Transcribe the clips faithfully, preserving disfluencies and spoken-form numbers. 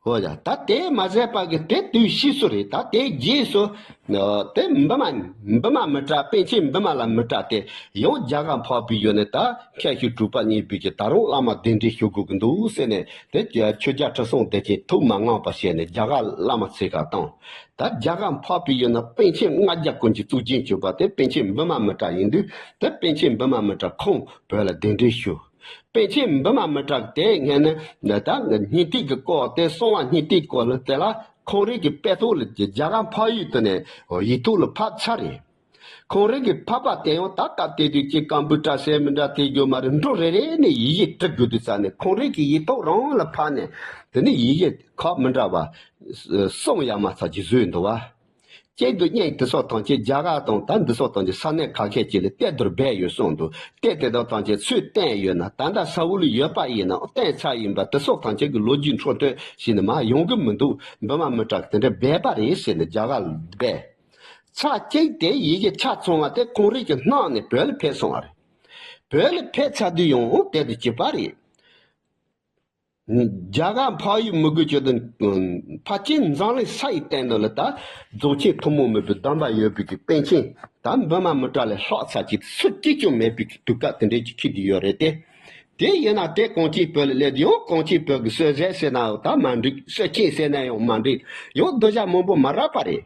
ཧོ་ཡ། ད་དེ་མ་ཟད་པ་གི་དེ་དུས་ཕྱིས་སུ་རེད། ད་དེ་རྗེས་སུ་དེ་འབུམ་མ་འབུམ་མ་མི་ཏྲ། པཎ་ཆེན་འབུམ་མ་ལ་མི་ཏྲ་དེ་ཡང་རྒྱ་གར་འཕགས་པའི་ཡུལ་ནས་ད་མཁན་ཞུ་གྲུབ་པ་བརྙེས་པའི་གི་ད་རུང་བླ་མ་གདན་འདྲེན་ཞུ་དགོས་ཀྱི་འདུག་ཟེར་ནས། དེ་ཆོས་རྒྱལ་ཁྲི་སྲོང་ལྡེ་བཙན་ཐུགས་མ་དངངས་པ་བྱས་ནས་རྒྱ་གར་བླ་མ་ཚེ་ཁ་བཏང་། ད་རྒྱ་གར་འཕགས་པའི་ཡུལ་ན་པཎ་ཆེན་ལྔ་བརྒྱ་ཀུན་གྱི་གཙུག་རྒྱན་གྱུར་པ་དེ་པཎ་ཆེན་འབུམ་མ་མི་ཏྲ་ཡིན་དུས། དེ་པཎ་ཆེན་འབུམ་མ་མི་ཏྲ་ཁོང་བོད་ལ་གདན་འདྲེན་ཞུ། པཎ་ཆེན་འབུམ་མ་མི་ཏྲ་དེ་སྔོན་ནས་ད་སྙིང་ཐིག་གི་སྐོར་དེ། གསང་བ་སྙིང་ཐིག་སྐོར་ལ་དེ་ལ་ཁོང་རང་གི་དཔེ་ཐོག་ལ་རྒྱ་གར་འཕགས་ཡུལ་དུ་ནས་ཡིག་ཐོག་ལ་ཕབ་ཚར་རེད། ཁོང་རང་གི་ཕབ་པ་དེ་ཡང་ད་སྐབས་དེ་དུས་ཀྱི་ཀམ་པུ་ཏྲ་ཟེར་མི་འདྲ་དེ་རྒྱུ་མ་རེད། འབྲུ་རེ་རེ་ནས་ཡི་གེ་འབྲི་དགོས་དུས་ཙ་ནས་ཁོང་རང་གི་ཡིག་ཐོག་རང་ལ་ཕབ་ནས། དེ་ནས་ཡི་གེ་ཁག་མི་འདྲ་བ་གསུམ་ཡར་མར་ཚར་གྱི་བཟོས་འདུག་བ། གཅིག་ཏུ་སྙིང་དེ་སོགས་ཐམས་ཅད་རྒྱ་གར་དང་ད་འདི་སོགས་ཐམས་ཅད་ས་གནས་ཁ་ཤས་ཅིག་ལ་གཏེར་དུ་སྦས་ཡོད་གསུངས་འདུག། གཏེར་དེ་དག་ཐམས་ཅད་སུས་བསྟན་ཡོད་ན། ད་ལྟ་ས་འོག་ལ་ཡོད་པ་ཡིན་ན་བསྟན་ཚར་ཡིན་པ་དེ་སོགས་ཐམས་ཅད་ཀྱི་ལོ་རྒྱུས་འཕྲོ་མཐུད་ཞིག་ནི་མར་ཡོང་གི་མི་འདུག། འབུམ་མ་མི་ཏྲ་གིས་དེ་འདྲ་སྦས་པ་རེད་ཟེར་ནས་རྒྱ་གར་ལ་སྦས། ཚར་གཅིག་དེ་ཡི་གེ་ཆ་ཚང་བ་དེ་ཁོང་རང་གིས་བསྣམས་ནས་བོད་ལ་ཕེབས་སོང་བ་རེད། བོད་ལ་ཕེབས་ཚར་དུས་ཡང་དེ་དང་གཅིག་པ་རེད། རྒྱ་གར་འཕགས་ཡུལ་མི་དགོས་ཆེད་དུ། ཕར་ཕྱིན་འཛམ་གླིང་ས་ཡི་སྟེང་དུ་ལ་ད་རྫོགས་ཆེན་ཐུན་མོང་མིན་པའི་གདམས་པ་ཡོད་པའི་གི་པཎ་ཆེན་ད་འབུམ་མ་མི་ཏྲ་ལས་ལྷག་ས་ཅིག་སུ་གཅིག་ཀྱང་མེད་པའི་གི་དུས་སྐབས་དེ་འདྲའི་ཅིག་འཁེལ་བསྡད་ཡོད་རེད་དེ། དེ་ཡིན་ན་དེ་གངས་ཅན་བོད་ལ་སླེབས་དུས་ཡང་གངས་ཅན་བོད་ཀྱི་སྲོལ་རྒྱུན་ཟེར་ན་ད་མ་འགྲིག། སྲོལ་རྒྱུན་ཟེར་ན་ཡང་མ་འགྲིག། ཡང་གདུལ་བྱ་མང་པོ་མ་རག་པ་རེད།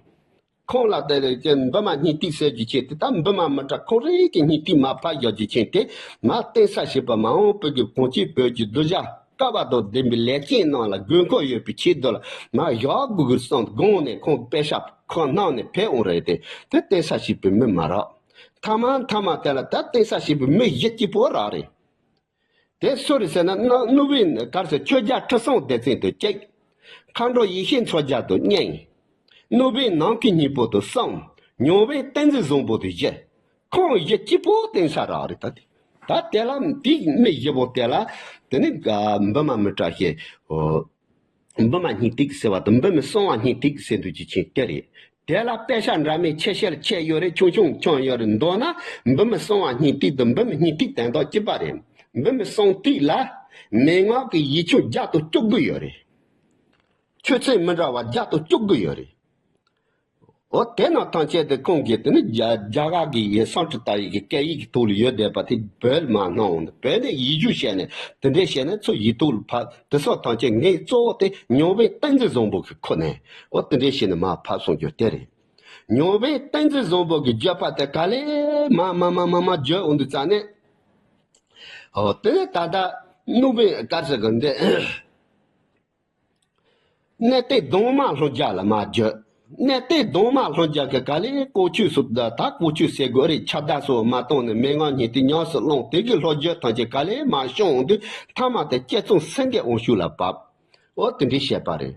ཁོང་ལ་དེ་ལས་ཀྱི་འབུམ་མ་སྙིང་ཐིག་ཟེར་རྒྱུ་ཅན་དེ། ད་འབུམ་མ་མི་ཏྲ་ཁོང་རང་གི་སྙིང་ཐིག་མར་ཕབ་བཞག་རྒྱུ་ཅན་དེ་མར་བསྟན་ས་ཞིག་པ་མ་འོངས་པའི་གི་གངས་ཅན་བོད་ཀྱི་གདུལ་བྱ་སྐལ་བ་དང་ལྡན་པའི་ལས་ཅན་རྣམས་ལ་དགོས་མཁོ་ཡོད་པའི་ཆེད་དུ་ལ་མར་བཞག་དགོས་ཀྱི་བསམ་དགོངས་ནས་ཁོང་དཔེ་ཆ་ཁག་བསྣམས་ནས་ཕེབས་འོང་རེད་དེ། དེ་བསྟན་ས་ཞིག་པའི་མི་མ་རག། མཐའ་མ་མཐའ་མ་དེ་ལ་ད་བསྟན་ས་ཞིག་པའི་མི་གཞི་གཅིག་པོ་རག་རེད། དེ་སུ་རེད་ཟེར་ན། ན་སྣོད་བན་ག་རེ་ཟེར། ཆོས་རྒྱལ་ཁྲི་སྲོང་ལྡེ་བཙན་དང་གཅིག། མཁའ་འགྲོ་ཡེ་ཤེས་མཚོ་རྒྱལ་དང་གཉིས། སྣོད་བན་ནམ་མཁའི་སྙིང་པོ་དང་གསུམ། ཉང་བན་བསྟན་འཛིན་བཟང་པོ་དང་བཞི། ཁོང་བཞི་གཅིག་པོ་བསྟན་ས་རག་རེད། ད་དེ་ད་དེ་ལ་དེའི་མི་བཞི་པོ་དེ་ལ་དེ་ནི་འབུམ་མ་མི་ཏྲ་ཞེས། འབུམ་མ་སྙིང་ཐིག་ཟེར་བ་དང་འབུམ་གསང་བ་སྙིང་ཐིག་ཟེར་འདུག་ཅིག་ཅིག་དེ་རེད། དེ་ལ་དཔེ་ཆ་འདྲ་མིན་ཆེ་ཤེལ་ཆེ་ཡོད་རེད། ཆུང་ཆུང་ཆུང་ཡོད་རེད། མདོར་ན་འབུམ་གསང་བ་སྙིང་ཐིག་དང་འབུམ་སྙིང་ཐིག་དོན་དག་གཅིག་པ་རེད། འབུམ་གསང་ཐིག་ལ་མན་ངག་གི་ཡིག་ཆུང་བརྒྱ་དང་བཅུ་དགུ་ཡོད་རེད། ཆོས་ཚན་མི་འདྲ་བ་བརྒྱ་དང་བཅུ་དགུ་ཡོད་རེད། འོ་དེ་རྣམས་ཐམས་ཅད་དེ་ཁོང་གིས་དེ་ནི་རྒྱ་རྒྱ་གར་གྱི་ཡི་སཾ་སྐྲྀ་ཏ་ཡི་གི་སྐད་ཡིག་གི་ཐོག་ལ་ཡོད་བསྡད་པ་དེ་བོད་ལ་མར་བསྣམས་འོང་། བོད་ནས་ཡིག་སྒྱུར་བྱས་ནས་དེ་འདྲས་བྱས་ནས་ཚུར་ཡིག་ཐོག་ལ་ཕབ། དེ་སོགས་ཐམས་ཅད་ངས་གཙོ་བོ་དེ་ཉང་བན་བསྟན་འཛིན་བཟང་པོ་གི་ཁུར་ནས་འོ་དེ་འདྲས་བྱས་ནས་མར་ཕབ་སོང་རྒྱུ་དེ་རེད། ཉང་བན་བསྟན་འཛིན་བཟང་པོ་གི་བརྗོད་པ་དེ་ག་ལེ་མར་མར་མར་མར་མར་བརྗོད་འོང་དུས་ཙ་ནས། འོ་དེ་ནས་ད་ལྟ་སྣོད་བན་ག་རེ་ཟེར་གི་འདི། གནས་བརྟན་གདུང་མ་ལྷུན་རྒྱལ་ལ་མར་བརྗོད། གནས་བརྟན་གདུང་མ་ལྷུན་རྒྱལ་གྱི་ག་ལེ་ཀོ་ཆོས་སུ་ད་ད་ཀོ་ཆོས་ཟེར་དགོས་རེད། ཁྱབ་བརྡལ་སོགས་མ་བཏང་ནས་མན་ངག་སྙིང་ཐིག་ཉམས་སུ་བླངས། དེ་གི་ལྷུན་རྒྱལ་ཐམས་ཅད་ག་ལེ་མར་ཤོང་འོང་དུས་མཐའ་མ་དེ་སྐྱབས་མཚོ་སེང་གེ་དབང་ཕྱུག་ལ་བབས། འོ་དེ་འདྲའི་བཤད་པ་རེད།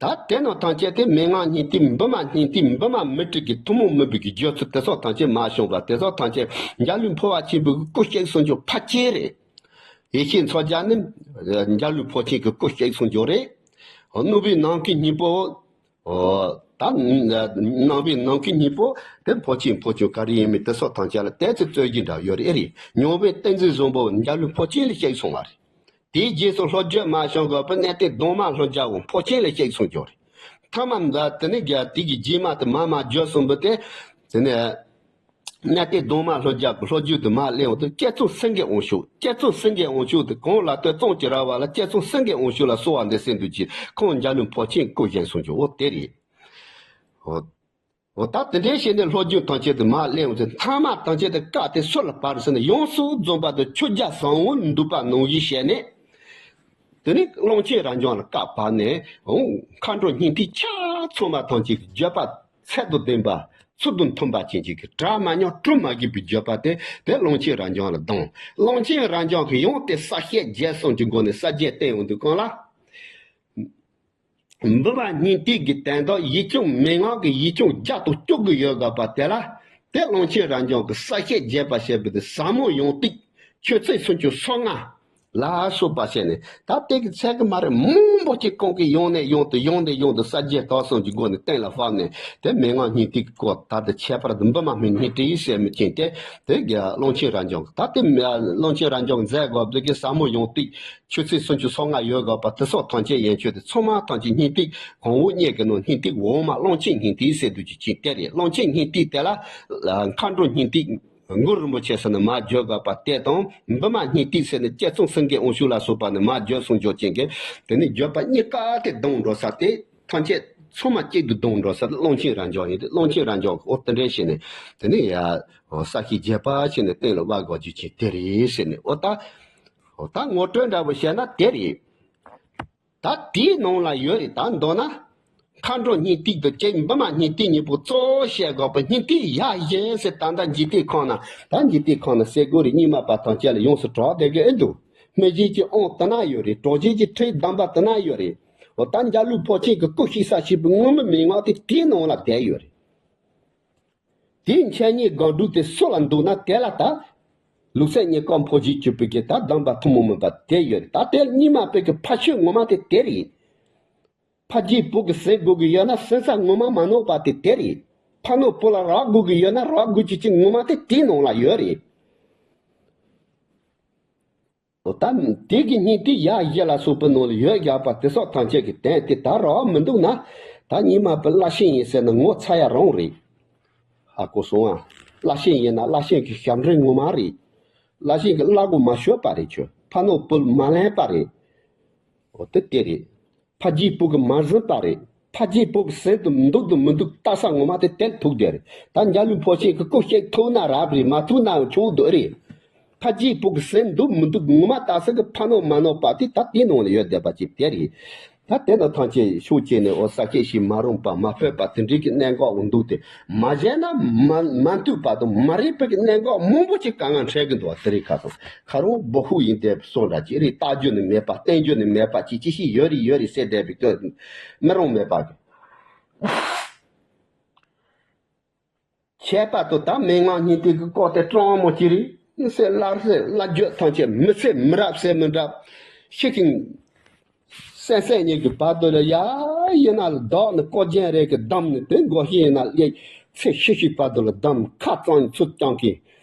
ད་དེ་རྣམས་ཐམས་ཅད་དེ་མན་ངག་སྙིང་ཐིག་འབུམ་མ་སྙིང་ཐིག་འབུམ་མ་མི་ཏྲ་གི་ཐུན་མོང་མིན་པའི་གི་བརྗོད་ཚུལ་དེ་སོགས་ཐམས་ཅད་མར་ཤོང་བ། དེ་སོགས་ཐམས་ཅད་འཇའ་ལུས་འཕོ་བ་ཆེན་པོའི་སྐུ་གཤེགས་སོང་རྒྱུ་ཕལ་ཆེར་རེད། ཡེ་ཤེས་མཚོ་རྒྱལ་ནི་འཇའ་ལུས་འཕོ་ཆེན་གྱི་སྐུ་གཤེགས་སོང་རྒྱུ་རེད། སྣོད་བན་ནམ་མཁའི་སྙིང་པོ། ད་སྣོད་བན་ནམ་མཁའི་སྙིང་པོ་དེ་འཕོ་ཆེན་འཕོ་ཆུང་ག་རེ་ཡིན་མིན་དེ་སོགས་ཐམས་ཅད་ལ་དེ་ཚོ་རྩོད་གཞི་འདྲ་ཡོད་རེད། ཨེ་རེད། ཉང་བན་བསྟན་འཛིན་བཟང་པོ་འཇའ་ལུས་འཕོ་ཆེན་ལ་གཤེགས་སོང་བ་རེད། དེའི་རྗེས་སུ་ལྷོ་བརྒྱུད་མ་བྱུང་གི་བར་གནས་བརྟན་གདུང་མ་ལྷུན་རྒྱལ་འཕོ་ཆེན་ལ་གཤེགས་སོང་རྒྱུ་རེད། མཐའ་མ་ད་དེ་ནས་རྒྱ་དེ་གི་རྗེས་མ་དེ་མ་མ་བརྗོད་གསུམ་པོ་དེ། དེ་ནས་གནས་བརྟན་གདུང་མ་ལྷུན་རྒྱལ་གྱི་ལྷོ་བརྒྱུད་དུ་མ་སླེབས་འོང་དུས་སྐྱབས་མཚོ་སེང་གེ་དབང་ཕྱུག་སྐྱབས་མཚོ་སེང་གེ་དབང་ཕྱུག་དེ་གང་ལ་ལྟོས་གཙང་གི་ར་བ་ལ་སྐྱབས་མཚོ་སེང་གེ་དབང་ཕྱུག་ལ་གསོལ་བ་འདེབས་སྲོལ་འདུག་ཅིང་ཁོང་འཇའ་ལུས་འཕོ་ཆེན་སྐུ་བཞེངས་སོང་རྒྱུ་འོ་དེ་རེད། འོ། འོ་ད་དེ་འདྲའི་ཞིག་ནས་ལྷོ་རྒྱུད་ཐམས་ཅད་དུ་མར་སླེབས་འོང་ཚེ་མཐའ་མ་ཐམས་ཅད་དུ་བཀའ་དེ་སུ་ལ་བབས་ཟེར་ན་ཡོངས་སུ་རྫོགས་པ་དང་ཆོས་རྒྱལ་ཟབ་དབང་ལ་འདུས་པ་ནང་བཞིན་བྱས་ནས། དེ་ནས་ཀློང་ཆེན་རབ་འབྱམས་ལ་བཀའ་བབས་ནས་འོང་། མཁའ་འགྲོ་སྙིང་ཐིག་ཆ་ཚང་བ་ཐམས་ཅད་ཀྱི་བརྗོད་པ་ཚད་དང་ལྡན་པ་ཚུལ་དང་མཐུན་པ་ཅན་གྱི་གྲགས་མ་ཉམས་དྲི་མ་ཞིག་པའི་བརྗོད་པ་དེ་དེ་ཀློང་ཆེན་རབ་འབྱམས་ལ་ལྡང་། ཀློང་ཆེན་རབ་འབྱམས་ཀྱིས་ཡང་དེ་གསལ་བཤད་རྒྱས་གསུམ་གྱི་སྒོ་ནས་གསལ་བརྗོད་བསྟན་འོང་དུས་གང་ལ། འབུམ་པ་སྙིང་ཐིག་གི་དོན་དག་ཡིག་ཆུང་མན་ངག་གི་ཡིག་ཆུང་བརྒྱ་དང་བཅུ་དགུ་ཡོད་དགོས་པ་དེ་ལ། དེ་ཀློང་ཆེན་རབ་འབྱམས་ཀྱིས་གསལ་བཤད་རྒྱས་པ་བྱས་པ་དེ་ཟབ་མོ་ཡོངས་གཏིང་ཆོས་ཚན་སུམ་ཅུ་སོ་ལྔ་ ལ་སོགས་པ་བྱས་ནས། ད་དེ་གི་ཚད་གི་མ་རེད། མང་པོ་ཅིག་གོང་གི་ཡོང་ནས་ཡོང་དུ་ཡོང་ནས་ཡོང་དུ་གསལ་བྱེད་རྟོགས་གསུམ་གྱི་སྒོ་ནས་གཏན་ལ་ཕབ་ནས། དེ་མན་ངག་སྙིང་ཐིག་གི་སྐོར་ད་ལྟ་ཁྱད་པར་དུ་འབུམ་མ་སྙིང་ཐིག་ཟེར་མི་ཅན་དེ། དེ་གི་ཀློང་ཆེན་རབ་འབྱམས། ད་དེ་ཀློང་ཆེན་རབ་འབྱམས་མཛད་དགོས་པ་དེ་གི་ཟབ་མོ་ཡོངས་གཏིང་ཆོས་ཚན་སུམ་ཅུ་སོ་ལྔ་ཡོད་དགོས་པ་དེ་སོགས་ཐམས་ཅད་ཡན་ཆོད་དེ་ཚང་མ་ཐམས་ཅད་སྙིང་ཐིག་གོང་འོག་གཉིས་ཀྱི་ནང་སྙིང་ཐིག་འོག་མ་ཀློང་ཆེན་སྙིང་ཐིག་ཟེར་དུས་ཀྱི་ཅན་དེ་རེད། ཀློང་ཆེན་སྙིང་ཐིག་དེ་ལ་མཁའ་འགྲོ་སྙིང་ཐིག་གུ་རུ་རིན་པོ་ཆེ་ཟེར་ནས་མར་བརྗོད་དགོས་པ་དེ་དང་། འབུམ་མ་སྙིང་ཐིག་ཟེར་ནས་བསྐྱེད་རྫོགས་སེང་གེ་དབང་ཕྱུག་ལ་སོགས་པ་ནས་མར་བརྗོད་གསུངས་ཆོག་ཅན་གྱི། དེ་ནས་བརྗོད་པ་གཉིས་ཀ་དེ་བསྡོམས་འགྲོ་ས་དེ་ཐམས་ཅད་ཚང་མ་གཅིག་ཏུ་བསྡོམས་འགྲོ་ས་དེ་ཀློང་ཆེན་རབ་འབྱམས་ཡིན་ཏེ། ཀློང་ཆེན་རབ་འབྱམས་ཀྱི་འོ་དེ་འདྲ་བྱས་ནས། དེ་ནས་ཡ་ས་བཤད་རྒྱས་པ་བྱས་ནས་གཏན་ལ་དབབ་དགོས་རྒྱུ་ཅན་དེ་རེད་ཟེར་ནས། འོ་ད་འོ་ད་ངོ་སྤྲོད་འདྲ་པོ་བཤད་ན་དེ་རེད། ད་དེའི་ནང་ལ་ཡོད་རེད། ད་མདོར་ན་མཁའ་འགྲོ་སྙིང་ཐིག་དང་བཅས་འབུམ་མ་སྙིང་ཐིག་གཉིས་པོ་གཙོ་བོ་བཤད་དགོས་པ། སྙིང་ཐིག་ཡ་བཞི་ཟེར་ད་ལྟ་འཇིག་རྟེན་ཁམས་ན། ད་འཇིག་རྟེན་ཁམས་ན་སེ་གོལ་རེ་རྙིང་མ་པ་ཐམས་ཅད་ལ་ཡོངས་སུ་གྲགས་བསྡད་ཀྱི་ཨེ་འདུག་སྨིན་བྱེད་ཀྱི་དབང་དེ་ན་ཡོད་རེད། གྲོལ་བྱེད་ཀྱི་ཁྲིད་གདམས་པ་དེ་ན་ཡོད་རེད། འོ་ད་འཇའ་ལུས་འཕོ་ཆེན་གྱི་སྐུ་གཤེགས་ས་ཞེས་པའི་དངོས་མིང་མན་ངག་དེ་དེའི་ནང་ལ་བསྡད་ཡོད་རེད། དེའི་འཆད་ཉན་སྒང་དྲུག་དེ་སུ་ལ་འདུག་ན་དེ་ལ་ད། ལུགས་སྲོལ་གཉིས་ཀ་འཕོ་བྱེད་གཅིག་པུ་གི་ད་གདམས་པ་ཐུན་མོང་མིན་པ་དེ་ཡོད་རེད། ད་དེ་རྙིང་མ་པའི་གི་ཕ་ཆོས་ངོ་མ་དེ་དེ་རེད། ཕ་རྒྱུད་བུ་གི་ཟིན་དགོས་གི་ཡོད་ན་ཟིན་ས་ངོ་མ་མ་ནོར་བ་དེ་དེ་རེད། ཕ་ནོར་བུ་ལ་རག་དགོས་གི་ཡོད་ན་རག་དགོས་ཀྱི་ཅིག་ངོ་མ་དེ་དེའི་ནང་ལ་ཡོད་རེད། འོ་ད་དེ་གི་སྙིང་ཐིག་ཡ་བཞི་ལ་སོགས་པའི་ནང་ལ་ཡོད་བཞག་པ་དེ་སོགས་ཐམས་ཅད་ཀྱི་དོན་དེ་ད་རག་མི་འདུག་ན། ད་རྙིང་མ་པའི་བླ་ཆེན་ཡིན་ཟེར་ན་ངོ་ཚ་ཡ་རང་རེད། ཧ་གོ་སོང་ཨ། བླ་ཆེན་ཡིན་ན་བླ་ཆེན་གྱི་ཞབས་འདྲེན་ངོ་མ་རེད། བླ་ཆེན་གྱི་བླ་གོ་མ་ཤོད་པ་རེད། ཁྱོད་ཕ་ནོར་བུ་མ་ལེན་པ་རེད། འོ་དེ་དེ་རེད། ཕ་རྒྱུད་བུ་གི་མ་ཟིན་པ་རེད། ཕ་རྒྱུད་བུ་གི་ཟིན་དུ་འདུག་དུ་མི་འདུག་ལྟ་ས་ངོ་མ་དེ་དེར་ཐུག་བསྡད་རེད། ད་འཇའ་ལུས་འཕོ་ཆེན་གྱི་སྐུ་གཤེགས་ཐུབ་ན་རབ་རེད། མ་ཐུབ་ན་ཆོག་འདོད་རེད། ཕ་རྒྱུད་བུ་གི་ཟིན་འདུག་མི་འདུག་ངོ་མ་ལྟ་ས་གི་ཕ་ནོར་མ་ནོར་པ་དེ་ད་དེའི་ནང་ལ་ཡོད་བསྡད་པ་ཅིག་དེ་རེད། ད་དེ་ནི་ཐམས་ཅད་ཤུགས་བསྐྱེད་ནས་འོ་ས་སྐྱེས་ཤིག་མ་རུངས་པ་མ་ཕོད་པ་དེ་འདྲའི་གི་གནད་འགག་འོ་འདུག་སྟེ། མ་བྱས་ན་མ་མ་འདུག་པ་དང་མ་རིག་པའི་གི་གནད་འགག་མང་པོ་ཅིག་དཀའ་ངལ་འཕྲད་གི་འདུག་བ། དེ་རིགས་ཁ་སང་ཁ་རོག་སྦོ་ཧུ་ཡིན་ཏེ་སོང་འདྲ་ཅིག་རེད། བལྟ་རྒྱུ་ནི་མེད་པ་བསྟན་རྒྱུ་ནི་མེད་པ་ཅིག་ཅི་ཞིག་ཡོད་རེད་ཡོད་རེད་ཟེར་བསྡད་པའི་སྐྱོ་མི་རུང་མེད་པ་གི། ཁྱད་པར་དུ་ད་མན་ངག་སྙིང་ཐིག་གི་སྐོར་དེ་སྤྲང་མོ་ཅི་རིགས་ཟེར་སླར་ཟེར་སླར་བརྗོད་ཐམས་ཅད་མི་ཚེ་མི་རབས་ཟེར་མི་འདྲ་ཤི་ཞིང་སེམས་སེམས་ཉིད་ཀྱི་བར་དུ་ལ་ཡ་ཡིན་ན་ལ་བདག་ནི་ཀོ་ཅན་རེ་གི་བསྡམས་ནི་དེ་མགོ་ཤེས་ཡིན་ན་ལས་ཚེ་ཤི་ཤི་བར་དུ་ལ་བསྡམས་ཁ་གཙང་ཚུལ་རྐྱང་གི་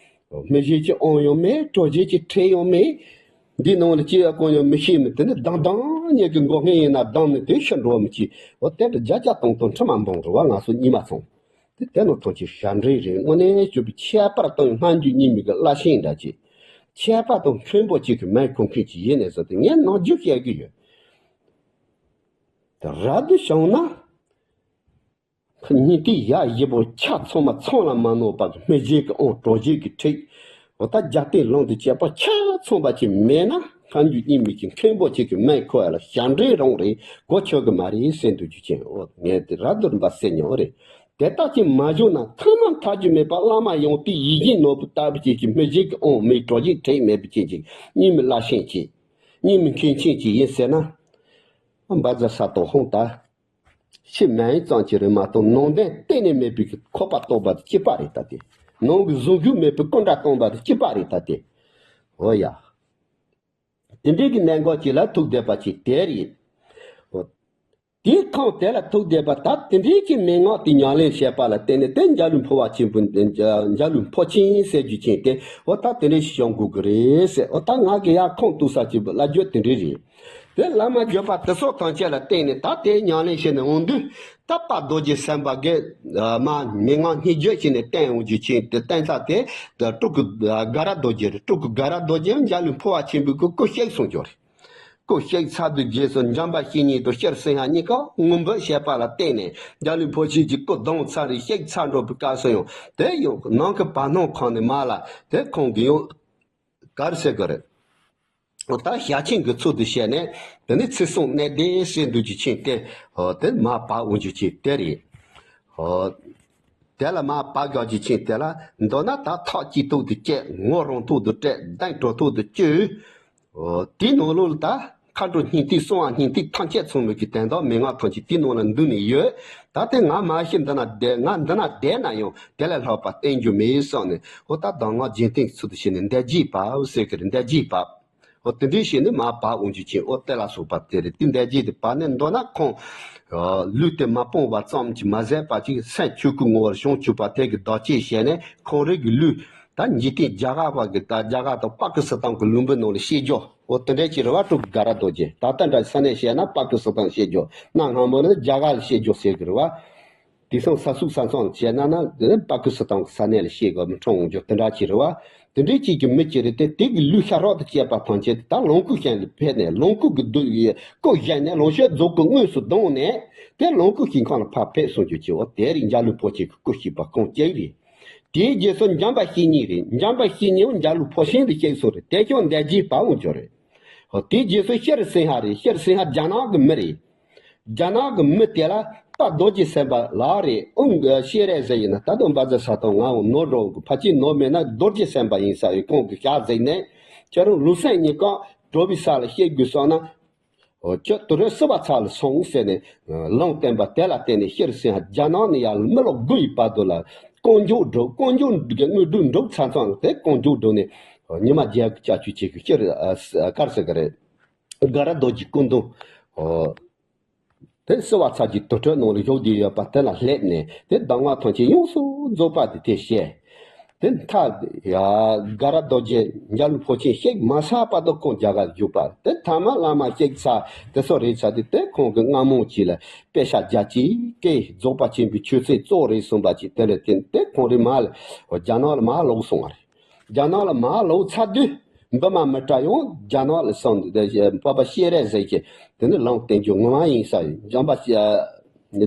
སྨིན་བྱེད་ཀྱི་དབང་ཡང་མེད། གྲོལ་བྱེད་ཀྱི་ཁྲིད་ཡང་མེད། འདི་ནང་ལ་སྐྱེ་བ་གང་ཡང་མི་ཤེས་མི་དེ་ནི་ལྡང་ལྡང་ཉིད་ཀྱི་མགོ་སྔས་ཡིན་ན་བསྡམས་ནི་དེ་ཤི་འགྲོ་མི་ཅི་འོ་དེ་འདྲ་བརྒྱ་བརྒྱ་སྟོང་སྟོང་ཁྲི་མ་འབུང་རུ་བ་ང་ཚོ་གཉིས་མ་ཚང་། དེ་དེ་ནང་ཐོག་ཅིག་ཞབས་འདྲེན་རེད། དངོས་གནས་སྤྱོད་པའི་ཁྱད་པར་དང་སྔ་འགྱུར་རྙིང་མའི་གི་བླ་ཆེན་འདྲ་ཅིག་ཁྱད་པར་དང་མཁན་པོ་ཅིག་གི་མིང་གོ་མཁན་ཅིག་ཡིན་ནས་ཟེར་ཏེ་ངས་ནམ་རྒྱུན་བཤད་གི་ཡོད། དེ་རབ་ཏུ་བྱུང་ན། སྙིང་ཐིག་ཡ་བཞི་པོ་ཆ་ཚང་མ་ཚང་ལ་མ་ནོར་བ་གི་སྨིན་བྱེད་ཀྱི་དབང་གྲོལ་བྱེད་ཀྱི་ཁྲིད། འོ་ད་རྒྱབ་རྟེན་ལུང་དང་བཅས་པ་ཆ་ཚང་པ་ཅིག་མེད་ན་སྔ་འགྱུར་རྙིང་མའི་གི་མཁན་པོ་ཅིག་གི་མིང་གོ་ཡ་ལ་ཞབས་འདྲེན་རང་རེད། གོ་ཆོད་གི་མ་རེད་ཟེར་འདུག་རྒྱུ་ཅན། འོ་ངས་དེ་རབ་ཏུ་རིམ་པ་གསལ་མྱོང་རེད། དེ་ལྟ་ཅིག་མ་བྱུང་ན་ཐ་མ་མཐའ་རྒྱུ་མེད་པ་བླ་མ་ཡང་ཏིག་ཡིད་བཞིན་ནོར་བུ་ལྟ་བུ་ཅིག་གི་སྨིན་བྱེད་ཀྱི་དབང་མེད་གྲོལ་བྱེད་ཁྲིད་མེད་པ་ཅན་ཅིག་རྙིང་མའི་བླ་ཆེན་ཅིག་རྙིང་མའི་མཁན་ཆེན་ཅིག་ཡིན་ཟེར་ན། འབའ་ཛ་ས་ཏོ་ཧོང་ད། ཕྱི་མིང་ཙམ་གྱིས་རེད་མ་གཏོགས་ནང་དོན་གཏན་ནས་མེད་པའི་གི་ཁོག་པ་སྟོང་པ་དེ་གཅིག་པ་རེད་ད་དེ། ནང་གི་གཟུང་གཞུག་མེད་པའི་ཀུན་འདྲ་སྟོང་པ་དེ་གཅིག་པ་རེད་ད་དེ། འོ་ཡ། དེ་འདྲའི་གི་གནད་འགག་ཅིག་ལ་ཐུག་བསྡད་པ་ཅིག་དེ་རེད། འོ། དེའི་ཁོངས་དེ་ལ་ཐུག་བསྡད་པ་ད་དེ་འདྲའི་གི་མན་ངག་དེ་ཉམས་ལེན་བྱས་པ་ལ་བརྟེན་ནས་དེ་འཇའ་ལུས་འཕོ་བ་ཆེན་པོ་འཇའ་ལུས་འཕོ་ཆེན་ཟེར་རྒྱུ་ཅན་དེ་འོ་ད་དེ་འདྲའི་ཞིག་བྱུང་དགོས་གི་རེད་ཟེར། འོ་ད་ང་གི་ཡར་ཁུངས་གཏུགས་ས་ཅིག་བླ་བརྗོད་དེ་འདྲའི་རེད། དེ་བླ་མ་བརྗོད་པ་དེ་སོགས་ཐམས་ཅད་ལ་བརྟེན་ནས་ད་དེ་ཉམས་ལེན་བྱས་ནས་འོང་དུས་ད་དཔལ་རྡོ་རྗེ་སེམས་དཔའ་གིས་མ་མན་ངག་སྙིང་བརྗོད་བྱས་ནས་བསྟན་འོང་རྒྱུ་ཅན་དེ་བསྟན་ས་དེ་སྤྲུལ་སྐུ་དགའ་རབ་རྡོ་རྗེ་རེད། སྤྲུལ་སྐུ་དགའ་རབ་རྡོ་རྗེ་འཇའ་ལུས་འཕོ་བ་ཆེན་པོའི་སྐུ་སྐུ་གཤེགས་གསུངས་རྒྱུ་རེད། སྐུ་གཤེགས་ཚར་དུས་རྗེས་སུ་འཇམ་དཔལ་བཤེས་གཉེན་དང་སྤྱིར་སེམས་དཔའ་གཉིས་ཀ་ངུ་འབོད་བྱས་པ་ལ་བརྟེན་ནས་འཇའ་ལུས་འཕོ་ཆེན་གྱི་སྐུ་གདུང་ཚར་རེ་གཤེགས་ཚར་འགྲོ་བའི་སྐབས་སུ་ཡང་དེ་ཡང་ནང་གི་བར་སྣང་ཁོངས་ནས་མར་ལ་དེ་ཁོང་གིས་ཡང་ག་རེ་ཟེར་གི་རེད། འོ་ད་ཞལ་ཆེམས་ཀྱི་ཚུལ་དུ་བྱས་ནས་དེ་ནི་ཚིག་གསུམ་གནད་བརྡེགས་ཟེར་འདུག་རྒྱུ་ཅན་དེ། འོ་དེ་མར་བབས་འོང་རྒྱུ་ཅན་དེ་རེད། འོ་དེ་ལ་མར་བབས་དགོས་རྒྱུ་ཅན་དེ་ལ་མདོར་ན་ད་ཐག་གཅིག་ཐོག་ཏུ་བཅད། ངོ་རང་ཐོག་ཏུ་སྤྲད། གདེང་གྲོལ་ཐོག་ཏུ་བཅོལ། འོ་དེའི་ནང་ལོགས་ལ་ད་མཁའ་འགྲོ་སྙིང་ཐིག་གསང་བ་སྙིང་ཐིག་ཐམས་ཅད་ཚང་མའི་གི་དོན་དག་མན་ངག་ཐམས་ཅད་དེའི་ནང་ལ་འདུས་ནས་ཡོད། ད་དེ་ང་མ་ཤི་འདི་ན་བསྡད། ང་འདི་ན་བསྡད་ན་ཡང་དེ་ལས་ལྷག་པ་བསྟན་རྒྱུ་མེད་བསམ་ནས། འོ་ད་གདམས་ངག་རྒྱན་བསྟན་གྱི་ཚུལ་དུ་བྱས་ནས་འདས་རྗེས་བབས་ཟེར་གི་རེད། འདས་རྗེས་བབས། འོ་དེ་འདྲའི་བྱས་ནས་མར་བབས་འོང་རྒྱུ་ཅན། འོ་དེ་ལ་སོགས་པ་དེ་རེད། དེ་འདྲ་ཅིག་དེ་བབས་ནས་མདོར་ན་ཁོང་ལུས་དེ་མ་སྤངས་པ་ཙམ་གྱིས་མ་ཟད་པ་ཅིག་སེམས་ཆོས་སྐུའི་ངོ་བོར་བྱང་ཆུབ་པ་དེ་གི་བདག་བསྐྱེད་བྱས་ནས་ཁོང་རང་གི་ལུས་ད་འཇིག་རྟེན་རྒྱ་གར་བ་གི་ད་རྒྱ་གར་དང་པ་ཀི་སི་ཐན་གི་ལུང་པའི་ནང་ལ་བཤད་རྒྱུ། འོ་དེ་འདྲ་ཅིག་རེད་བ། སྤྲུལ་སྐུ་དགའ་རབ་རྡོ་རྗེ། ད་ལྟ་འདྲ་ས་གནས་བཤད་ན་པ་ཀི་སི་ཐན་བཤད་རྒྱུ། གནའ་སྔ་མོ་ནི་རྒྱ་གར་ལ་བཤད་རྒྱུ་ཟེར་གི་རེད་བ། དེང་སང་ས་ཟུག་ས་མཚམས་བཤད་ན་ན་དེ་ནི་པ་ཀི་སི་ཐན་གི་ས་གནས་ལ་བཤད་དགོས་མི་འཁྲུངས་འོང་རྒྱུ་དེ་འདྲ་ཅིག་རེད་བ། དེ་འདྲའི་ཅིག་གི་མི་ཅིག་རེད་དེ། དེ་གི་ལུས་ཤ་རོགས་དང་བཅས་པ་ཐམས་ཅད་ད་ལོངས་སྐུའི་ཞིང་ལ་ཕེབས་ནས་ལོངས་སྐུ་གི་སྐུ་བཞེངས་ནས་ལོངས་སྤྱོད་རྫོགས་སྐུ་དངོས་སུ་བསྡོངས་ནས་དེ་ལོངས་སྐུའི་ཞིང་ཁམས་ལ་ཕར་ཕེབས་སོང་རྒྱུ་ཅིག་འོ་དེ་རིང་འཇའ་ལུས་འཕོ་ཆེན་གྱི་སྐུ་བཞེངས་པ་ཁོང་ཅིག་རེད། དེའི་རྗེས་སུ་འཇམ་དཔལ་བཤེས་གཉེན་རེད། འཇམ་དཔལ་བཤེས་གཉེན་འཇའ་ལུས་འཕོ་ཆེན་དུ་གཤེགས་སོང་རེད། དེ་ཀྱང་འདས་རྗེས་བབས་འོང་རྒྱུ་རེད། འོ་དེའི་རྗེས་སུ་ཤྲཱི་སིང་ཧ་རེད། ཤྲཱི་སིང་ཧ་རྒྱ་ནག་གི་མི་རེད། རྒྱ་ནག་གི་མི་དེ་ལ་ད་རྡོ་རྗེ་སེམས་དཔའ་ལགས་རེད། ཨོང་གི་ཤེས་རེ་ཟེར་ཡིན་ན་ད་དུང་འབའ་ཟ་ས་དང་ང་འོང་ནོར་འགྲོ་གི། ཕལ་ཆེར་ནོར་མེད་ན་རྡོ་རྗེ་སེམས་དཔའ་ཡིན་ས་ཡོད། ཁོང་གི་ཞག་གཟིགས་ནས་ཁྱེད་རང་ལུས་སེམས་གཉིས་ཀ་གྲོལ་བའི་ས་ལ་གཤེགས་དགོས་སོང་ན། ཁྱོད་དུ་རེ་བསུ་བ་ཚ་ལ་སོང་ཟེར་ནས་ལུང་བསྟན་པ་དེ་ལ་བརྟེན་ནས་ཤྲཱི་སིང་ཧ་རྒྱ་ནག་ནས་ཡར་མི་ལོ་དགུ་ཡི་བར་དུ་ལ་དཀོན་མཆོག་སྒྲུབ། དཀོན་མཆོག་གི་དངོས་གྲུབ་འགྲུབ་ཚར་ཙང་དེ་དཀོན་མཆོག་སྒྲུབ་ནས་ཉི་མ་བརྒྱད་ཀྱི་ལྕགས་ཀྱུ་ཅིག་གི་ཤྲཱི་ཨ་ག་རེ་ཟེར་གི་རེད། དགའ་རབ་རྡོ་རྗེ་སྐུ་མདུན་དེ་བསུ་བ་ཚ་གྱི་དུར་ཁྲོད་ནང་ལ་བཞུགས་བསྡད་ཡོད་པ་དེ་ལ་སླེབས་ནས་དེ་གདམས་ངག་ཐམས་ཅད་ཡོངས་སུ་རྫོགས་པ་དེ་དེ་བཤད། དེ་མཐའ་ཡ་དགའ་རབ་རྡོ་རྗེ་འཇའ་ལུས་འཕོ་ཆེན་གཤེགས་མ་ཚར་བར་དུ་ཁོང་རྒྱ་གར་བཞུགས་པ་དེ་མཐའ་མ་བླ་མ་གཤེགས་ཚར་དེ་སོགས་རེད་ཚར་དུས་དེ་ཁོང་གི་རྔ་མོང་ཅིག་ལ་དཔེ་ཤ་རྒྱ་ཆེ་གེ་རྫོགས་པ་ཆེན་པོའི་ཆོས་ཚན་གཙོ་བོ་རེད་གསུངས་པ་ཅིག་དེ་ལ་བརྟེན་དེ་ཁོང་རེ་མར་ལ་རྒྱ་ནག་ལ་མར་ལོག་སོང་བ་རེད། རྒྱ་ནག་ལ་མར་ལོག་ཚར་དུས་འབུམ་མ་མི་ཏྲ་ཡང་རྒྱ་ནག་ལ་སོང་སྟེ་འཕགས་པ་སྤྱན་རས་གཟིགས་ཀྱིས་དེ་ནི་ལུང་བསྟན་རྒྱུ་ངོ་མ་ཡིན་ས་ཡིན། འཇམ་པ་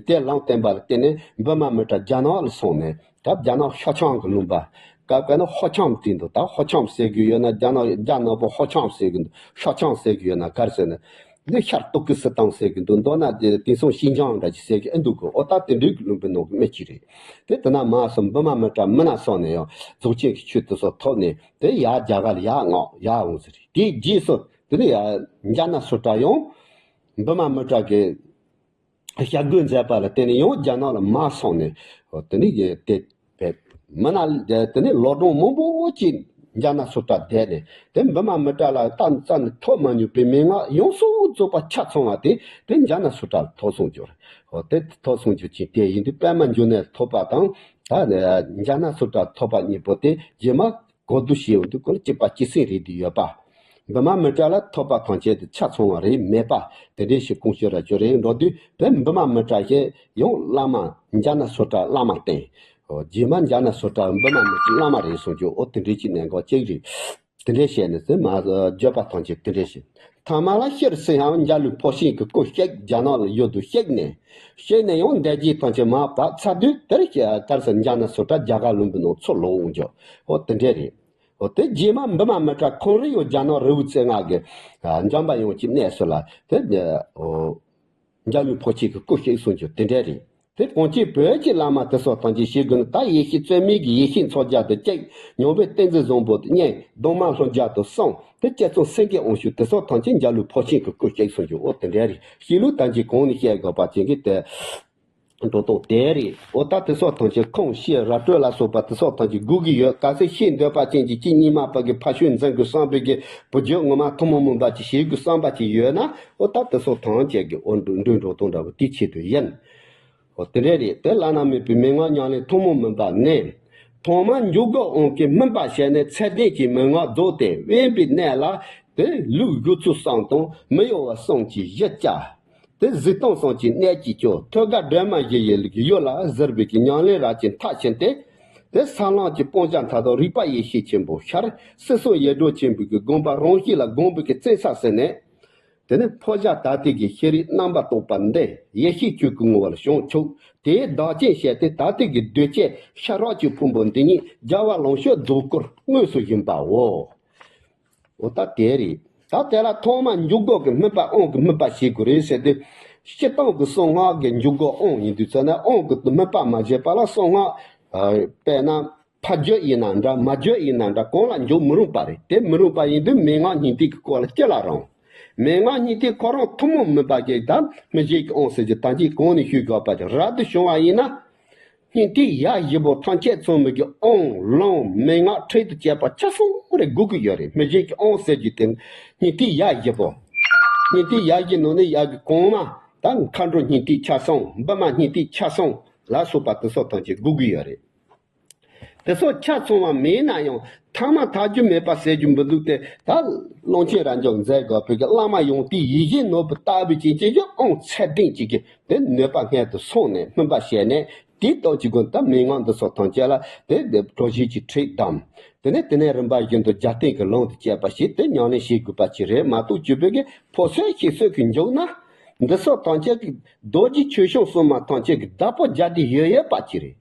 དེ་ལུང་བསྟན་པ་ལ་བརྟེན་ནས་འབུམ་མ་མི་ཏྲ་རྒྱ་ནག་ལ་སོང་ནས། ད་རྒྱ་ནག་ཤོ་ཆང་གི་ལུང་པ། སྐབས་འགའ་ན་ཧོ་ཆང་བྲིས་འདུག་ད་ཧོ་ཆང་ཟེར་གི་ཡོད་ན་རྒྱ་ནག་རྒྱ་ནག་པོ་ཧོ་ཆང་ཟེར་གི་འདུག་ཤོ་ཆང་ཟེར་གི་ཡོད་ན་ག་རེ་ཟེར་ན། འདི་ཤར་ཏོག་གི་སི་ཐང་ཟེར་གི་འདུག་མདོར་ན་དེ་དེང་སང་ཤིན་ཅང་འདྲ་ཅིག་ཟེར་གི་ཨེ་འདུག་གི་འོ་ད་དེ་འདྲའི་གི་ལུང་པའི་ནང་གི་མི་གཅིག་རེད། དེ་དེ་ན་མར་སོང་འབུམ་མ་མི་ཏྲ་མི་ན་སོང་ནས་ཡང་རྫོགས་ཆེན་གྱི་ཆོས་དེ་ཚོ་ཐོབ་ནས་དེ་ཡར་རྒྱ་གར་ལ་ཡར་མངགས་ཡར་འོང་ཟེར་རེད། དེའི་རྗེས་སུ་དེ་ནས་ཡར་འཇའ་ནག་སུ་ཏྲ་ཡང་འབུམ་མ་མི་ཏྲ་གི་ཞབས་དགོངས་མཛད་པ་ལ་བརྟེན་ནས་ཡང་རྒྱ་ནག་ལ་མར་སོང་ནས་དེ་ནས་དེ། བས། མི་ན་དེ་ནས་ལོ་གྲངས་མང་པོ་ཅིག་འཇའ་ནག་སུ་ཏྲ་བསྡད་ནས་དེ་འབུམ་མ་མི་ཏྲ་ལ་རྟགས་རྩ་ནས་ཐོབ་མ་མྱོང་བའི་མན་ངག་ཡོངས་སུ་རྫོགས་པ་ཆ་ཚང་བ་དེ་དེ་འཇའ་ནག་སུ་ཏྲ་ལ་ཐོབ་སོང་རྒྱུ་རེད། འོ་དེ་ཐོབ་སོང་རྒྱུ་ཅིག་དེ་ཡིན་དུས་པདྨ་འབྱུང་གནས་ཐོབ་པ་དང་ད་འཇའ་ནག་སུ་ཏྲ་ཐོབ་པ་གཉིས་པོ་དེ་རྗེས་མ་གོ་བསྡུར་བྱས་ཡོང་དུས་ཁོ་ལ་གཅིག་པ་གཅིག་སེང་རེད་དུ་ཡོད་པ། འབུམ་མ་མི་ཏྲ་ལ་ཐོབ་པ་ཐམས་ཅད་དེ་ཆ་ཚང་བ་རེད་མེད་པ་དེ་འདྲའི་ཞིག་དགོངས་ཞུ་ར་ཅོ་རེད་འགྲོ་དུས་དེ་འབུམ་མ་མི་ཏྲ་ཞེས་ཡང་བླ་མ་འཇའ་ནག་སུ་ཏྲ་བླ་མ་བསྟེན། རྗེས་མ་འཇའ་ནག་སུ་ཏྲ་འབུམ་མ་མི་ཏྲ་བླ་མ་རེད་གསུང་རྒྱུ་འོ་དེ་འདྲའི་ཅིག་གནད་འགག་ཅིག་རེད། དེ་འདྲའི་བཤད་ནས་ཟེར་མ་བརྗོད་པ་ཐམས་ཅད་དེ་འདྲའི་བཤད། ཐ་མ་ལ་ཤྲཱི་སིང་ཧ་འཇའ་ལུས་འཕོ་ཆེན་གྱི་སྐུ་གཤེགས་རྒྱ་ནག་ལ་ཡུལ་དུ་གཤེགས་ནས་གཤེགས་ནས་ཡང་འདས་རྗེས་ཐམས་ཅད་མར་བབས་ཚར་དུས་དེར་ག་རེ་ཟེར་འཇའ་ནག་སུ་ཏྲ་རྒྱ་གར་ལུང་པའི་ནང་ཚུར་ལོག་འོང་རྒྱུ་འོ་དེ་འདྲའི་རེད། འོ་དེ་རྗེས་མ་འབུམ་མ་མི་ཏྲ་ཁོང་རང་ཡང་རྒྱ་ནག་རི་བོ་རྩེ་ལྔ་གི་འཇམ་པ་དབྱངས་ཀྱི་གནས་སུ་ལ་དེ་འོ། འཇའ་ལུས་འཕོ་ཆེན་གྱི་སྐུ་གཤེགས་གསུང་རྒྱུ་དེ་འདྲ་རེད། དེ་གངས་ཅན་བོད་ཀྱི་བླ་མ་དེ་སོགས་ཐམས་ཅད་ཞིག་དགོས་ན་ད་ཡེ་ཤེས་རྩོད་མེད་ཀྱི་ཡེ་ཤེས་མཚོ་རྒྱལ་དུ་གཅིག་མྱོང་བའི་ཏིང་འཛིན་བཟང་པོ་དུ་གཉིས་གདོང་དམར་ལྷུན་རྒྱལ་དུ་གསུམ་དེ་སྐྱེ་ཚང་སེང་གེ་དབང་ཕྱུག་དེ་སོགས་ཐམས་ཅད་འཇའ་ལུས་འཕོ་ཆེན་གྱི་སྐུ་གཤེགས་གསུང་རྒྱུ་འོ་དེ་འདྲ་རེད། ཤི་ལུགས་ཐམས་ཅད་གོང་ནས་བཤད་དགོས་པ་ཅན་གྱི་དེ། འགྲོ་སྟངས་དེ་རེད། འོ་ད་དེ་སོགས་ཐམས་ཅད་ཁོང་ཤེས་ར་སྤྲོད་ལ་སོགས་པ་དེ་སོགས་ཐམས་ཅད་དགོས་ཀྱི་ཡོད། གལ་སྲིད་ཤེས་འདོད་པ་ཅན་གྱི་གཅིག་གཉིས་མ་པ་གི་ཕ་ཤུལ་འཛིན་དགོས་བསམ་པའི་གི་བུ་རྒྱུད་ངོ་མ་ཐུན་མོང་མིན་པ་ཅིག་ཤེས་དགོས་བསམ་པ་ཅིག་ཡོད་ན་འོ་ད་དེ་སོགས་ཐམས་ཅད་ཀྱི་འོ་འགྲོ་འགྲོ་འགྲོ་སྟངས་འདྲ་བོ་དེའི་ཆེད་དུ་ཡིན། འོ་དེ་འདྲ་རེད། དེ་བླ་ན་མེད་པའི་མན་ངག་ཉམས་ལེན་ཐུན་མོང་མིན་པ་ནི། ཐོག་མར་འཇུག་སྒོ་དབང་གིས་སྨིན་པ་བྱས་ནས་ཚད་ལྡན་གྱི་མན་ངག་རྫོགས་ཏེ་དབེན་པའི་གནས་ལ་དེ་ལུགས་སྒོས་ཚུལ་གསུམ་དང་མི་གཡོ་བ་གསུམ་གྱི་གཞི་བཅའ། དེ་གཟིགས་སྟངས་གསུམ་གྱི་གནད་ཀྱིས་ཀྱང་ཐོད་རྒལ་སྒྲོན་མ་བཞི་ཡི་ལུགས་ཡུལ་ལ་གཟིར་བའི་གི་ཉམས་ལེན་རབ་ཀྱི་མཐར་ཕྱིན་ཏེ། དེ་ས་ལམ་གྱི་སྤང་བྱ་མཐའ་དག་རིག་པ་ཡེ་ཤེས་ཆེན་པོ་ཤར་སྲིད་གསུམ་ཡེ་གྲོལ་ཆེན་པོའི་གི་དགོངས་པ་རང་གཤིས་ལ་བསྒོམས་པའི་གི་བཙན་ས་ཟིན་ནས། དེ་ནས་འཕོ་བྱ་དག་ཐེར་གྱི་ཤེས་རིག་རྣམ་པར་རྟོག་པ་འདི་ཡེ་ཤེས་ཆོས་སྐུའི་ངོ་བོར་བྱང་ཆུབ་དེའི་བདག་རྐྱེན་བྱས་ཏེ་དག་ཐེར་གྱི་གདོས་བཅས་ཤ་རོགས་ཀྱི་ཕུང་པོ་འདི་ཉིད་རྒྱལ་བ་ལོངས་སྤྱོད་རྫོགས་སྐུར་དངོས་སུ་བཞེངས་པའོ། འོ་ད་དེ་རེད། ད་དེ་ལ་ཐོག་མར་འཇུག་སྒོ་གི་སྨིན་པ་དབང་གི་སྨིན་པ་བྱེད་དགོས་རེད་ཟེར་ཏེ། སྤྱིར་བཏང་གི་གསང་སྔགས་ཀྱི་འཇུག་སྒོ་དབང་ཡིན་དུས་ཚོད་ན་དབང་གི་སྨིན་པ་མ་བྱས་པ་ལ་གསང་སྔགས། དཔེར་ན། ཕར་བརྗོད་ཡིན་ན་འདྲ་མར་བརྗོད་ཡིན་ན་འདྲ་གང་ལ་འཇུག་མི་རུང་བ་རེད། དེ་མི་རུང་བ་ཡིན་དུས་མན་ངག་སྙིང་ཐིག་གི་སྐོར་ལ་ཅི་ལ་རུང་། མན་ངག་སྙིང་ཐིག་ཁོ་རང་ཐུན་མོང་མིན་པ་ཞིག་དང་མི་ཞིག་གི་དབང་ཟེར་གྱི་ད་ཅི་གོང་ནས་ཞུས་དགོས་པ་ཅིག་རབ་ཏུ་བྱུང་བ་ཡིན་ན། སྙིང་ཐིག་ཡ་བཞི་པོ་ཐམས་ཅད་ཚང་མི་གི་ཨོཾ་ལོངས་མན་ངག་ཁྲིད་དུ་བཅས་པ་ཆ་ཚང་རེ་དགོས་ཀྱི་ཡོད་རེད། མི་གཞན་གྱི་ཨོཾ་ཟེར་རྒྱུ་དེ་སྙིང་ཐིག་ཡ་བཞི་པོ། སྙིང་ཐིག་ཡ་བཞི་ནང་ནས་ཡ་གི་གོང་མ་ད་མཁའ་འགྲོ་སྙིང་ཐིག་ཆ་ཚང་། བི་མ་སྙིང་ཐིག་ཆ་ཚང་ལ་སོགས་པ་དེ་ཚོ་ཐམས་ཅད་དགོས་ཀྱི་ཡོད་རེད། དེ་ཚོ་ཆ་ཚང་བ་མེད་ན་ཡང་ཐ་མ་ཐག་རྒྱུ་མེད་པ་ཟེར་རྒྱུ་མི་འདུག་སྟེ། ད་ཀློང་ཆེན་རབ་འབྱམས་མཛད་དགོས་པའི་གི་བླ་མ་ཡོན་ཏན་ཡིད་བཞིན་ནོར་བུ་ལྟ་བུའི་ཅན་གྱི་ཨོཾ་ཚད་ལྡན་གཅིག་གིས་དེ་ནུས་པ་སྔོན་དུ་སོང་ནས་སྨོན་པ་བྱས་ནས། དེའི་སྟོབས་ཀྱི་སྒོ་ནས་ད་མན་ངག་འདི་ཚོ་ཐམས་ཅད་ལ་དེ་དེ་གྲོ་བཞིན་གྱི་ཁྲིད་དང་། དེ་ནས་དེ་ནས་རིམ་པ་བཞིན་དུ་རྒྱབ་རྟེན་གྱི་ལུང་དུ་བཅས་པ་ཞིག་དེ་ཉམས་ལེན་བྱེད་དགོས་པ་ཅིག་རེད་མ་གཏོགས། སྤྱོད་པའི་གི་ཕོ་གསོད་ཤེས་གསོད་ཀྱི་འཇུག་ན། འདི་ཚོ་ཐམས་ཅད་ཀྱི་རྡོ་རྗེ་ཆོས་སྐྱོང་སྲུང་མ་ཐམས་ཅད་ཀྱི་བདག་པོ་རྒྱ་དེ་ཡོད་ཡོད་པ་ཅིག་རེད།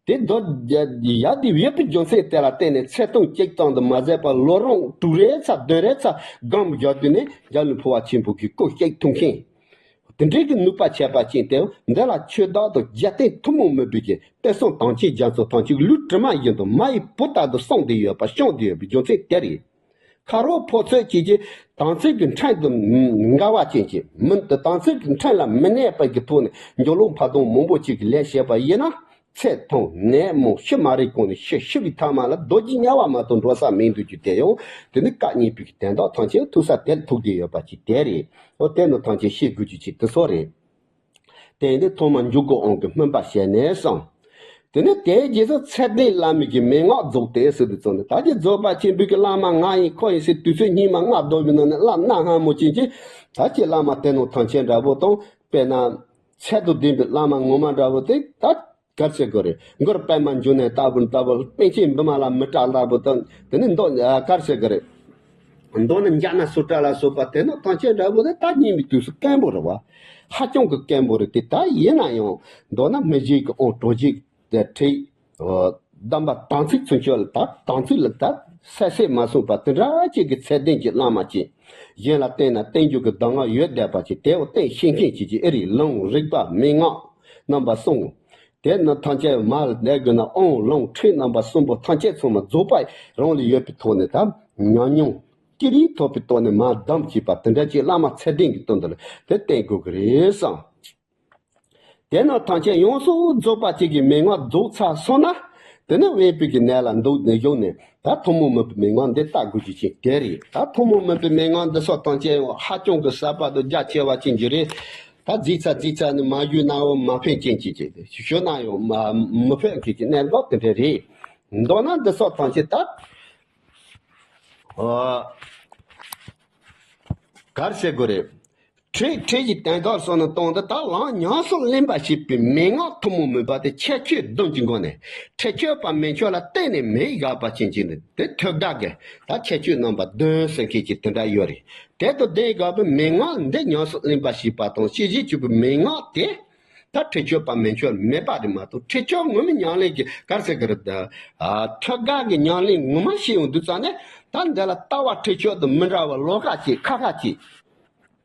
དེ་རྡོ་རྒྱ་དེ་ཡོད་པའི་རྒྱུ་མཚན་དེ་ལ་བརྟེན་ནས་ཚེ་ཐུང་གཅིག་ཙམ་དུ་མ་ཟད་པར་ལོ་རིམ་དྲུག་རེ་ཚ་བདུན་རེ་ཚ་སྒོམ་བཞག་དུས་ནས་འཇའ་ལུས་འཕོ་བ་ཆེན་པོ་གི་སྐུ་གཅིག་མཐོང་མཁན། དེ་འདྲའི་གི་ནུས་པ་ཆེ་བ་ཅན་དེ་འདི་ལ་ཆོས་བདག་དང་རྒྱལ་བསྟན་ཐུན་མོང་མུན་པའི་གི་དཔེ་བཟང་དམ་ཅན་རྒྱ་མཚོ་ཐམས་ཅད་ཀྱི་ལུས་དྲི་མ་བཞིན་དུ་མ་ཡི་བུ་ལྟར་དུ་བསྲུངས་ཏེ་ཡོད་པ་སྐྱོང་སྟེ་ཡོད་པའི་རྒྱུ་མཚན་དེ་རེད། ཁ་རོག་ཕོ་ཚོད་ཀྱིས་ཀྱི་དམ་ཚིག་གི་ཕྲན་དུ་འགལ་བ་ཅན་གྱི་མི་དེ་དམ་ཚིག་གི་ཕྲན་ལ་མི་གནས་པའི་གི་ཐོག་ནས་འགྱོ་ལུགས་འཕར་ལྡང་མང་པོ་ཅིག་གི་ལས་བྱས་པ་ཡིན་ན། ཚེ་ཐུང་ནད་མང་ཤི་མ་རིག་གོང་ནས་ཤི་ཤི་བའི་ཐ་མ་ལ་རྡོ་རྗེ་དམྱལ་བ་མ་གཏོགས་འགྲོ་ས་མེད་འདུག་རྒྱུ་དེ་ཡང་དེ་ནི་བཀའ་རྙིང་པའི་གི་དོན་དག་ཐམས་ཅད་ཐུག་ས་དེར་ཐུག་བསྡད་ཡོད་པ་ཅིག་དེ་རེད། འོ་དེ་ནི་ཐམས་ཅད་ཤེས་དགོས་རྒྱུ་ཅིག་དེ་ཚོ་རེད། དེ་ཡིན་དུས་ཐོག་མར་འཇུག་སྒོ་དབང་གི་སྨོན་པ་བྱས་ནས་སོང་། དེ་ནས་དེའི་རྗེས་སུ་ཚད་ལྡན་བླ་མའི་གི་མན་ངག་རྫོགས་ཏེ་ཟེར་དུས་ཙམ་ནས་ད་ཀྱི་རྫོགས་པ་ཆེན་པོའི་གི་བླ་མ་ང་ཡིན་ཁོ་ཡིན་ཟེར་དུས་ཚོད་སྙིགས་མ་ལྔ་བདོ་བའི་ནང་ནས་བླ་མ་སྔ་མོ་ཅན་གྱི་ད་ཀྱི་བླ་མ་དེ་ནང་ཐམས་ཅད་འདྲ་པོ་དང་། དཔེར་ན་ཚད་དང་ལྡན་པའི་བླ་མ་ངོ་མ་འདྲ་པོ་དེ་ད་གར་བྱེད་དགོས་རེད། མགུར་པདྨ་འབྱུང་གནས་ལྟ་བུ་ལྟ་བུ། པཎ་ཆེན་བི་མ་ལ་མི་ཏྲ་ལྟ་བུ་དང་། དེ་ནས་མདོ་གར་བྱེད་དགོས་རེད། མདོ་ནི་འཇག་ན་སུ་ཏྲ་ལ་སོགས་པ་དེ་ནི་ཐམས་ཅད་འདྲ་པོ་དེ་ད་སྙིང་པའི་དུས་སུ་དཀོན་པོ་རེད་བ། ཧ་ཅང་གི་དཀོན་པོ་རེད་དེ། ད་ཡིན་ན་ཡང་མདོར་ན་མི་བཞེད་ཀྱི་ཨོང་གྲོ་བཞིན་དེ་ཁྲིད། གདམས་པ་དམ་ཚིག་ཚུན་ཆད་ལ་ད་དམ་ཚིག་ལ་ད་སད་སད་མ་སོང་བ་དེ་འདྲ་ཅིག་གི་ཚད་ལྡན་གྱི་བླ་མ་ཅིག་གཞན་ལ་བསྟེན་ན་བསྟེན་རྒྱུ་གི་གདམས་ངག་ཡོད་བསྡད་པ་ཅིག་དེ་འོ་བསྟེན་ཤེས་མཁན་ཅིག་ཅིག་ཨེ་རེད། ལུང་རིགས་པ་མན་ངག་རྣམ་པ་གསུམ། དེ་རྣམས་ཐམས་ཅད་མར་ལས་དགོས་ན་ཨོང་ལུང་ཁྲིད་རྣམ་པ་གསུམ་པོ་ཐམས་ཅད་ཚང་མ་རྫོགས་པ་རང་ལ་ཡོད་པའི་ཐོག་ནས་ད་ཉམས་མྱོང་ཀི་རིང་ཐོབ་པའི་ཐོག་ནས་མར་གདམས་བྱས་པ་དེ་འདྲ་ཅིག་བླ་མ་ཚད་ལྡན་གྱི་དོན་དུ་ལ་དེ་བསྟེན་དགོས་ཀྱི་རེད་བསམ། དེ་རྣམས་ཐམས་ཅད་ཡོངས་སུ་རྫོགས་པ་ཅིག་གི་མན་ངག་རྫོགས་ཚར་སོང་ན། དེ་ནས་དབེན་པའི་གི་གནས་ལ་འདུག་ནས་བཞུགས་ནས་ད་ཐུན་མོང་མིན་པའི་མན་ངག་འདི་བལྟ་དགོས་རྒྱུ་ཅིག་དེ་རེད། ད་ཐུན་མོང་མིན་པའི་མན་ངག་འདི་སོགས་ཐམས་ཅད་ཡང་ཧ་ཅང་གི་ཟབ་པ་དང་རྒྱ་ཆེ་བ་ཅིག་གི་རེད། ད་རྫིག་ཚ་རྫིག་ཚ་ནི་མ་ཞུས་ན་འོ་མ་ཕན་ཅན་ཅིག་ཅིག་ཞུས་ན་ཡང་མ་མི་ཕན་མཁན་གྱི་གནད་འགག་དེ་འདྲ་རེད། མདོར་ན་འདི་སོགས་ཐམས་ཅད་ད་ཨ་གར་བྱེད་དགོས་རེད། ཁྲིད་ཁྲིད་ཀྱི་དོན་དག་སོགས་ནི་སྟོང་དུ་ད་ལམ་ཉམས་སུ་ལེན་པ་ཞེས་པའི་མན་ངག་ཐུན་མོང་མིན་པ་དེ་ཁྱད་ཆོས་བདུན་གྱི་སྒོ་ནས་ཁྲིད་ཆོག་པ་མི་ཆོག་ལ་གཏན་ནས་མི་དགག་པ་ཅན་གྱི་ནི་དེ་ཐོད་རྒལ་གྱི་ད་ཁྱད་ཆོས་རྣམ་པ་བདུན་ཟེར་མཁན་གྱི་དེ་འདྲ་ཡོད་རེད། དེ་དང་ལྡན་དགག་པའི་མན་ངག་འདི་ཉམས་སུ་ལེན་པ་ཞེས་པ་དང་ཤེས་བྱེད་གཅིག་པུའི་མན་ངག་དེ། ད་ཁྲིད་ཆོག་པ་མི་ཆོག་མེད་པ་རེད་མ་གཏོགས། ཁྲིད་ཆོག་ངོ་མའི་ཉམས་ལེན་གྱི་གར་ཟེར་གི་རེད། ཨ་ཐོད་རྒལ་གྱི་ཉམས་ལེན་ངོ་མ་ཤེས་ཡོང་དུས་ཙང་ནས་ད་འདི་ལ་ལྟ་བ་ཁྲིད་ཆོག་དང་མི་འདྲ་བ་ལོགས་ཀ་ཅིག་ཁ་ཁ་ཅིག་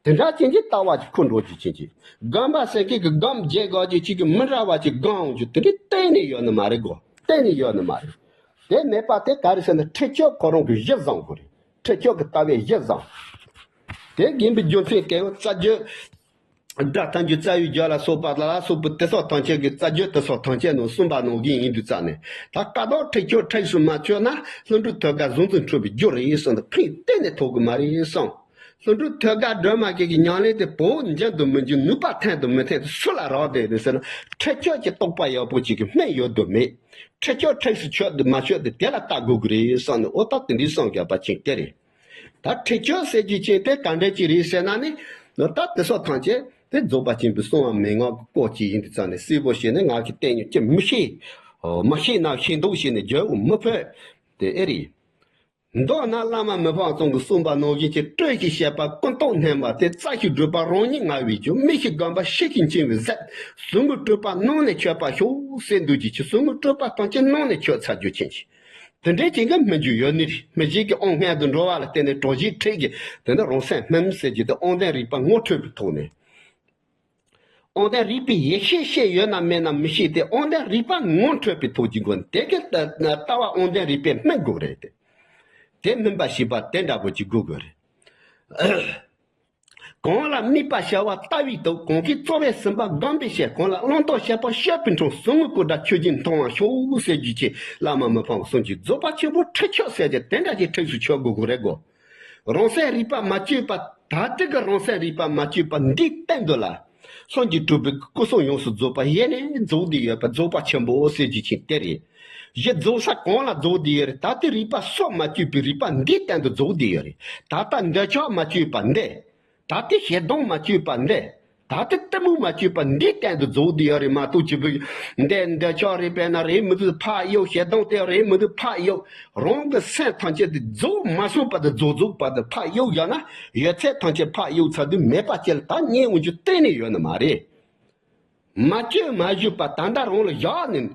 དེ་འདྲ་ཅན་གྱི་ལྟ་བ་ཅིག་འཁོར་འགྲོ་རྒྱུ་ཅན་གྱི་སྒོམ་པ་ཟེར་མཁན་གྱི་སྒོམ་བརྒྱད་དགག་རྒྱུ་ཅིག་གི་མི་འདྲ་བ་ཅིག་སྒོམ་ཡོང་རྒྱུ་དེ་འདྲའི་གཏན་ནས་ཡོད་ནི་མ་རེད་གོ། གཏན་ནས་ཡོད་ནི་མ་རེད། དེ་མེད་པ་དེ་ག་རེ་ཟེར་ན་ཁྲིད་ཆོག་ཁོ་རང་གི་གཞི་བཟང་དགོས་རེད། ཁྲིད་ཆོག་གི་ལྟ་བའི་གཞི་བཟང་། དེ་ཡིན་པའི་རྒྱུ་མཚན་དེ་རྩ་རྒྱུད། སྒྲ་ཐམས་ཅད་རྩ་བའི་རྒྱུད་ལ་སོགས་པ་ལ་སོགས་པའི་དེ་སོགས་ཐམས་ཅད་ཀྱི་རྩ་རྒྱུད་དེ་སོགས་ཐམས་ཅད་ནང་གསུངས་པ་ནང་བཞིན་ཡིན་དུས་ཙང་ནས། ད་ཀ་དོག་ཁྲིད་ཆོག་ཁྲིད་སུ་མ་ཆོད་ན་ལྷུན་གྲུབ་ཐོད་རྒལ་གཟུང་འཛིན་འཁྲུལ་པའི་རྒྱུ་རེད་གསུངས་ཏེ་ཕན་གཏན་ནས་ཐོགས་ཀྱི་མ་རེད་གསུངས། ལྷུན་གྲུབ་ཐོད་རྒལ་སྒྲོལ་མ་གི་ཉམས་ལེན་དེ་བོད་འཇམ་དུ་མི་འཇུག་ནུས་པ་ཐོན་དུ་མི་ཐོན་དེ་སུ་ལ་རག་བསྡད་རེད་ཟེར་ན། ཁྲིད་ཆོག་གི་རྟོགས་པ་ཡག་པོ་ཅིག་གི་སྨན་ཡོད་དུ་མེད། ཁྲིད་ཆོག་ཁྲིད་སུ་ཆོད་དུ་མ་ཆོད་དེ་དེ་ལ་ལྟ་དགོས་ཀྱི་རེད་གསུངས་ནས། འོ་ད་དེ་འདྲའི་གསུང་རྒྱབ་པ་ཅིག་དེ་རེད། ད་ཁྲིད་ཆོག་ཟེར་རྒྱུ་ཅན་དེ་ག་འདྲ་ཅིག་རེད་ཟེར་ན་ནི། ད་དེ་སོགས་ཐམས་ཅད་དེ་རྫོགས་པ་ཆེན་པོའི་གསུང་བ་མན་ངག་གི་སྐོར་ཅིག་ཡིན་དུས་ཙང་ནས་གསལ་པོ་བྱས་ནས་ང་གིས་བསྟན་ཡོད་ཀྱི་མི་ཤེས། མ་ཤེས་ན་ཤེས་མདོག་བྱས་ནས་རྒྱལ་པོ་མི་ཕོད། དེ་ཨེ་རེད། མདོར་ན་བླ་མ་མི་ཕམ་ཚང་གིས་གསུངས་པ་ནང་བཞིན་གྱི་སྤྲོས་ཞིག་བཤད་པ་ཀུན་རྟོག་སྣང་བ་སྟེ། རྩ་ཞིག་སྒྲུབ་པ་རང་ཉིད་ངལ་བའི་རྒྱུ། མི་ཞིག་སྒོམ་པ་ཤི་ཞིང་འཆིང་བའི་ཟད། ཟུག་རྔུ་སྤྲོས་པ་ནང་ནས་ཆོད་པར་ཤོག་ཟེར་འདུག་ཀྱི་ཆེད་ཟུག་རྔུ་སྤྲོས་པ་ཐམས་ཅད་ནང་ནས་ཆོད་ཚར་རྒྱུ་ཅན་གྱི། དེ་འདྲའི་ཅན་གྱི་སྨིན་རྒྱུ་ཡོད་ནི་རེད། མི་གཞན་གྱི་དབང་སྔོན་དུ་འགྲོ་བ་ལ་བརྟེན་ནས་གྲོགས་གཞན་ཁྲིད་ཀྱི་དེ་འདྲ་རང་སེམས་སྨིན་ཟེར་གྱི་དེ་དབང་ལྡན་རིག་པ་ངོ་འཕྲོད་པའི་ཐོག་ནས། དབང་ལྡན་རིག་པའི་ཡེ་ཤེས་ཤེས་ཡོད་ན་མེད་ན་མི་ཤེས་ཏེ། དབང་ལྡན་རིག་པ་ངོ་འཕྲོད་པའི་ཐོག་གི་སྒོ་ནས་དེ་གའི་ལྟ་བ་དབང་ལྡན་རིག་པས་སྨིན་དགོས་རེད་དེ། དེ་སྨིན་པ་ཞེས་པ་དེ་འདྲ་པོ་ཅིག་དགོས་དགོས་རེད། གང་ལ་དམིགས་པ་བྱ་བ་ལྟ་བའི་དུག་གང་གིས་རྩོལ་བས་ཟིན་པ་སྒོམ་པས་བཤད། གང་ལ་བླང་དོར་བཤད་པ་བཤད་པའི་འཕྲང་། ཟུག་རྔུ་ཀུན་བྲལ་ཆོས་ཀྱི་མཐོང་བ་ཤོག་ཟེར་རྒྱུ་ཅིག་བླ་མ་མི་ཕམ་གསུང་གི་རྫོགས་པ་ཆེན་པོ་ཁྲིགས་ཆོད་ཟེར་གྱི་དེ་འདྲ་ཅིག་ཁྲིགས་སུ་ཆོད་དགོས་དགོས་རེད་གོ། རང་སེམས་རིག་པ་མ་བཅོས་པ་ད་ལྟ་གི་རང་སེམས་རིག་པ་མ་བཅོས་པ་འདིའི་སྟེང་དུ་ལ། ལྷུན་གྱིས་གྲུབ་པའི་སྐུ་གསུང་ཡོངས་སུ་རྫོགས་པ་ཡེ་ནས་རྫོགས་བསྡད་ཡོད་པ་རྫོགས་པ་ཆེན་པོ་ཟེར་རྒྱུ་ཅིག་དེ་རེད། གཞི་རྫོགས་ས་གང་ལ་རྫོགས་བསྡད་ཡོད་རེད། ད་ལྟའི་རིག་པ་སོགས་མ་བཅོས་པའི་རིག་པ་འདིའི་སྟེང་དུ་རྫོགས་བསྡད་ཡོད་རེད། ད་ལྟ་འདོད་ཆགས་མ་བཅོས་པ་འདི། ད་ལྟའི་ཞེ་སྡང་མ་བཅོས་པ་འདི། ད་ལྟའི་གཏི་མུག་མ་བཅོས་པ་འདིའི་སྟེང་དུ་རྫོགས་བསྡད་ཡོད་རེད་མ་གཏོགས་ཅི་བུ། འདི་འདོད་ཆགས་རེད་པས་ན་རེད་མི་འདུག་ཕར་གཡུག་ཞེ་སྡང་དེ་རེད་མི་འདུག་ཕར་གཡུག་རང་གི་སེམས་ཐམས་ཅད་དེ་རྫོགས་མ་སོང་བར་དུ་རྫོགས་རྫོགས་བར་དུ་ཕར་གཡུག་བཞག་ན་ཡོད་ཚད་ཐམས་ཅད་ཕར་གཡུག་ཚར་དུས་མེད་པ་ཅིག་ལ་ད་རྙེད་འོང་རྒྱུ་གཏན་ནས་ཡོད་ནི་མ་རེད། མ་བཅོས་མ་བཅོས་པ་ད་ལྟ་རང་ལ་བཞག་ནས།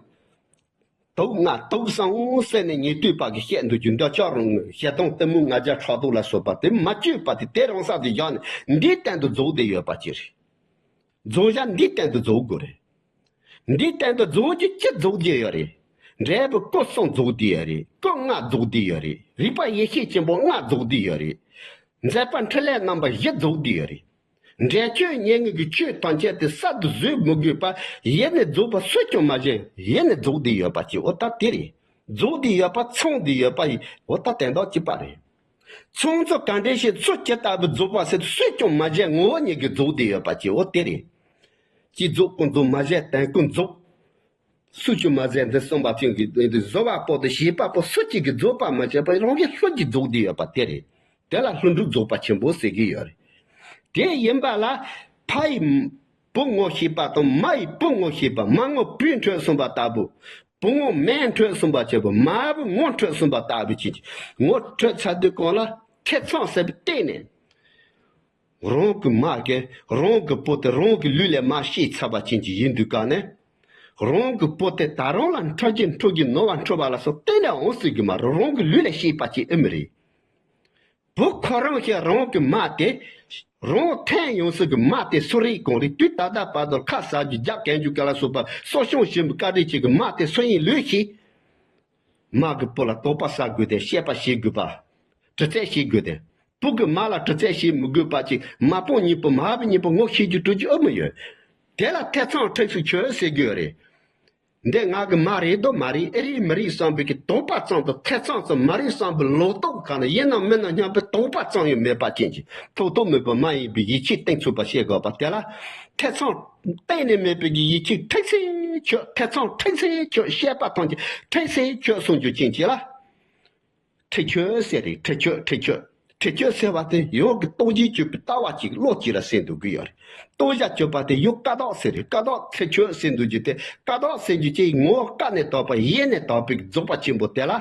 དུག་ང་དུག་སང་ཟེར་ནས་ཉེ་དུས་པ་གི་བཤད་འདུག་རྒྱུ་འདོད་ཆགས་རང་ཞེ་སྡང་གཏི་མུག་ང་རྒྱལ་ཕྲག་དོག་ལ་སོགས་པ་དེ་མ་བཅོས་པ་དེ་དེ་རང་ས་དེ་བཞག་ནས་འདིའི་སྟེང་དུ་རྫོགས་བསྡད་ཡོད་པ་ཅི་རེད། རྫོགས་བྱ་འདིའི་སྟེང་དུ་རྫོགས་དགོས་རེད། འདིའི་སྟེང་དུ་རྫོགས་རྒྱུ་ཅི་རྫོགས་རྒྱུ་ཡོད་རེད། འབྲས་བུ་སྐུ་གསུམ་རྫོགས་བསྡད་ཡོད་རེད། སྐུ་ལྔ་རྫོགས་བསྡད་ཡོད་རེད། རིག་པ་ཡེ་ཤེས་ཆེན་པོ་ལྔ་རྫོགས་བསྡད་ཡོད་རེད། མཛད་པ་འཕྲིན་ལས་རྣམ་པ་བཞི་རྫོགས་བསྡད་ཡོད་རེད། འབྲས་ཆོས་ཉེ་ངོས་ཀྱི་ཆོས་ཐམས་ཅད་དེ་གསར་དུ་བཟོས་མི་དགོས་པར་ཡེ་ནས་རྫོགས་པ་སུས་ཀྱང་མ་བཞེངས་ཡེ་ནས་རྫོགས་བསྡད་ཡོད་པ་ཅིག་འོ་ད་དེ་རེད། རྫོགས་བསྡད་ཡོད་པ་ཚང་བསྡད་ཡོད་པ་ཡིན་འོ་ད་དེ་འདྲ་གཅིག་པ་རེད། ཚང་ཚོ་ག་འདྲ་ཞིག་སུ་ཇི་ལྟ་བུ་རྫོགས་པ་ཟེར་སུས་ཀྱང་མ་བཞེངས་ངོ་བོ་ཉིད་ཀྱིས་རྫོགས་བསྡད་ཡོད་པ་ཅིག་འོ་དེ་རེད། ཅི་རྫོགས་ཀུན་རྫོགས་མ་བཞེངས་དོན་ཀུན་རྫོགས། སུ་ཅི་མ་ཟད་འདི་གསུངས་པ་ཅན་གྱི་བཟོ་བ་པོ་དང་བྱེད་པ་པོ་སུ་གཅིག་གིས་རྫོགས་པ་མ་བྱས་པ་རང་གི་ལྷུན་གྱིས་རྫོགས་བསྡད་ཡོད་པ་དེ་རེད། དེ་ལ་ལྷུན་གྲུབ་རྫོགས་པ་ཆེན་པོ་ཟེར་གྱི་ཡོད་རེད། དེ་ཡིན་པ་ལ་ཕ་ཡི་བུ་ངོ་ཤེས་པ་དང་མ་ཡི་བུ་ངོ་ཤེས་པ་མ་ངོ་བུས་འཕྲོད་གསུངས་པ་ལྟ་བུ། བུ་ངོ་མས་འཕྲོད་གསུངས་པ་ཆེན་པོ་མ་བུ་ངོ་འཕྲོད་གསུངས་པ་ལྟ་བུ་ཅིག་ངོ་འཕྲོད་ཚར་དུས་གང་ལ་ཐེ་ཚོམ་ཟེར་བའི་སྟེང་ནས། རང་གི་མ་གིས་རང་གི་བུ་དེ་རང་གི་ལུས་ལས་མར་བཤིག་ཚར་བ་ཅན་གྱི་ཡིན་དུས་ག་ནས། རང་གི་བུ་དེ་ད་རང་ལ་འཕྲོད་ཀྱི་འཕྲོད་ཀྱི་ནོར་བ་འཕྲོད་པ་ལ་སོགས་གཏན་ནས་འོང་སྲིད་ཀྱི་མ་རེད། རང་གི་ལུས་ལས་བཤིག་པ་ཅིག་ཨེ་མི་རེད། བུ་ཁོ་རང་ཤེས་རང་གི་མ་དེ། རང་འཐེན་ཡོང་སྲིད་ཀྱི་མ་དེ་སུ་རེད་གང་རེད་དུས་ད་ལྟ་བར་དུ་ཁ་ཟ་རྒྱུ་རྒྱག་གན་རྒྱུ་ག་ལ་སོགས་པ་གསོ་སྐྱོང་བྱེད་པའི་བཀའ་དྲིན་ཅན་གྱི་མ་དེ་སུ་ཡིན་ལོས་ཤེས། མ་གི་བུ་ལ་དོགས་པ་ཟ་དགོས་ཏེ་བཤད་པ་བྱེད་དགོས་པ། དྲི་རྩད་བྱེད་དགོས་ཏེ། བུ་གི་མ་ལ་དྲི་རྩད་བྱེད་མི་དགོས་པ་ཅིག་མ་སྤངས་གཉིས་པོ་མ་བུ་གཉིས་པོ་ངོ་ཤེས་རྒྱུ་སྤྲོད་རྒྱུ་ཨེ་མི་ཡོད། དེ་ལ་ཐེ་ཚོམ་ཁྲེགས་སུ་ཆོད་ཟེར་གྱི་ཡོད་རེད། འདི་ང་གི་མ་རེད་དོ་མ་རེད་ཨེ་རེད་མི་རེད་བསམ་པའི་གི་དོགས་པ་ཙམ་དང་ཐེ་ཚོམ་ཙམ་མ་རེད་བསམ་པའི་ལོག་རྟོག་གང་ན་ཡིན་ནམ་མིན་ནམ་སྙམ་པའི་དོགས་པ་ཙམ་ཡང་མེད་པ་ཅན་གྱི་ཐོག་ཐོག་མེད་པ་མ་ཡིན་པའི་ཡིད་ཆེས་གཏིང་ཚུགས་པ་བཤད་དགོས་པ་དེ་ལ་ཐེ་ཚོམ་གཏན་ནས་མེད་པའི་གི་ཡིད་ཆེས་ཁྲེགས་སེ་ཆོད། ཐེ་ཚོམ་ཁྲེགས་སེ་ཆོད། བཤད་པ་ཐམས་ཅད་ཁྲེགས་སེ་ཆོད་གསུང་རྒྱུ་ཅན་གྱི་ལ། ཁྲེགས་ཆོད་ཟེར་རེད། ཁྲེགས་ཆོད་ཁྲེགས་ཆོད། ཁྲེགས་ཆོད་ཟེར་བ་དེ་ཡང་གི་སྟོང་ཆེན་གྱུར་པའི་ལྟ་བ་ཅིག་བློ་གཅིག་ལ་སེམས་འདུག་གི་ཡོད་རེད། སྟོང་བཞག་གྱུར་པ་དེ་ཡང་ཀ་དག་ཟེར་རེད། ཀ་དག་ཁྲེགས་ཆོད་ཟེར་འདུག་རྒྱུ་དེ་ཀ་དག་ཟེར་རྒྱུ་ཅིག་ངོ་བོ་ཀ་ནས་དག་པ་ཡེ་ནས་དག་པའི་རྫོགས་པ་ཆེན་པོ་དེ་ལ།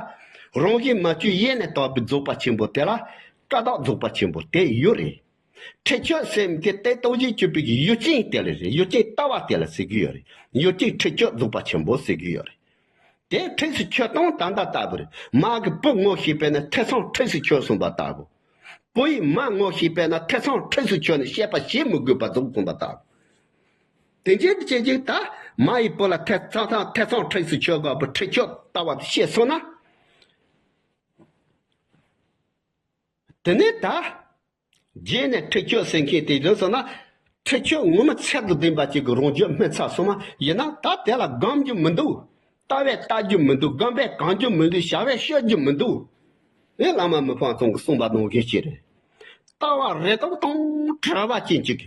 རང་བཞིན་མ་བཅོས་ཡེ་ནས་དག་པའི་རྫོགས་པ་ཆེན་པོ་དེ་ལ་ཀ་དག་རྫོགས་པ་ཆེན་པོ་དེ་ཡོད་རེད། ཁྲེགས་ཆོད་ཟེར་མི་དེ་ལྟའི་སྟོང་ཆེན་གྱུར་པའི་གི་ཡུལ་ཅན་དེ་ལ་རེད། ཡུལ་ཅན་ལྟ་བ་དེ་ལ་ཟེར་གི་ཡོད་རེད། ཡུལ་ཅན་ཁྲེགས་ཆོད་རྫོགས་པ་ཆེན་པོ་ཟེར་གི་ཡོད་རེད། དེ་ཁྲེགས་སུ་ཆོད་སྟངས་ད་ལྟ་ལྟ་བུ་རེད། མ་གི་བུ་ངོ་ཤེས་པས་ན་ཐེ་ཚོམ་ཁྲེགས་སུ་ཆོད་གསུངས་པ་ལྟ་བུ། བུ་ཡིས་མ་ངོ་ཤེས་པས་ན་ཐེ་ཚོམ་ཁྲེགས་སུ་ཆོད་ནས་བཤད་པ་བྱེད་མི་དགོས་པ་རྫོགས་གསུངས་པ་ལྟ་བུ། དེ་འཇིག་ཏུ་སྐྱེ་འཇིག་ད་མ་ཡི་བུ་ལ་ཐེ་ཚོམ་ཐེ་ཚོམ་ཁྲེགས་སུ་ཆོད་དགོས་པ་ཁྲེགས་ཆོད་ལྟ་བ་དེ་ཤེས་སོང་ན། དེ་ནས་ད། རྗེས་ནས་ཁྲེགས་ཆོད་ཟེར་མཁན་དེ་རེད་ཟེར་ན། ཁྲེགས་ཆོད་ངོ་མ་ཚད་དང་ལྡན་པ་ཅིག་གི་རང་རྒྱུད་སྨིན་ཚར་སོང་བ་ཡིན་ན་ད་དེ་ལ་སྒོམ་རྒྱུ་མི་འདུག་ལྟ་བས་ལྟ་རྒྱུ་མི་འདུག་སྒོམ་པས་གང་རྒྱུ་མི་འདུག་བྱ་བས་བྱེད་རྒྱུ་མི་འདུག་ཨེ་བླ་མ་མི་ཕམ་ཚང་གིས་གསུངས་པ་ནང་བཞིན་ཅིག་རེད། ལྟ་བ་རེ་དོགས་དང་བྲལ་བ་ཅན་ཅིག་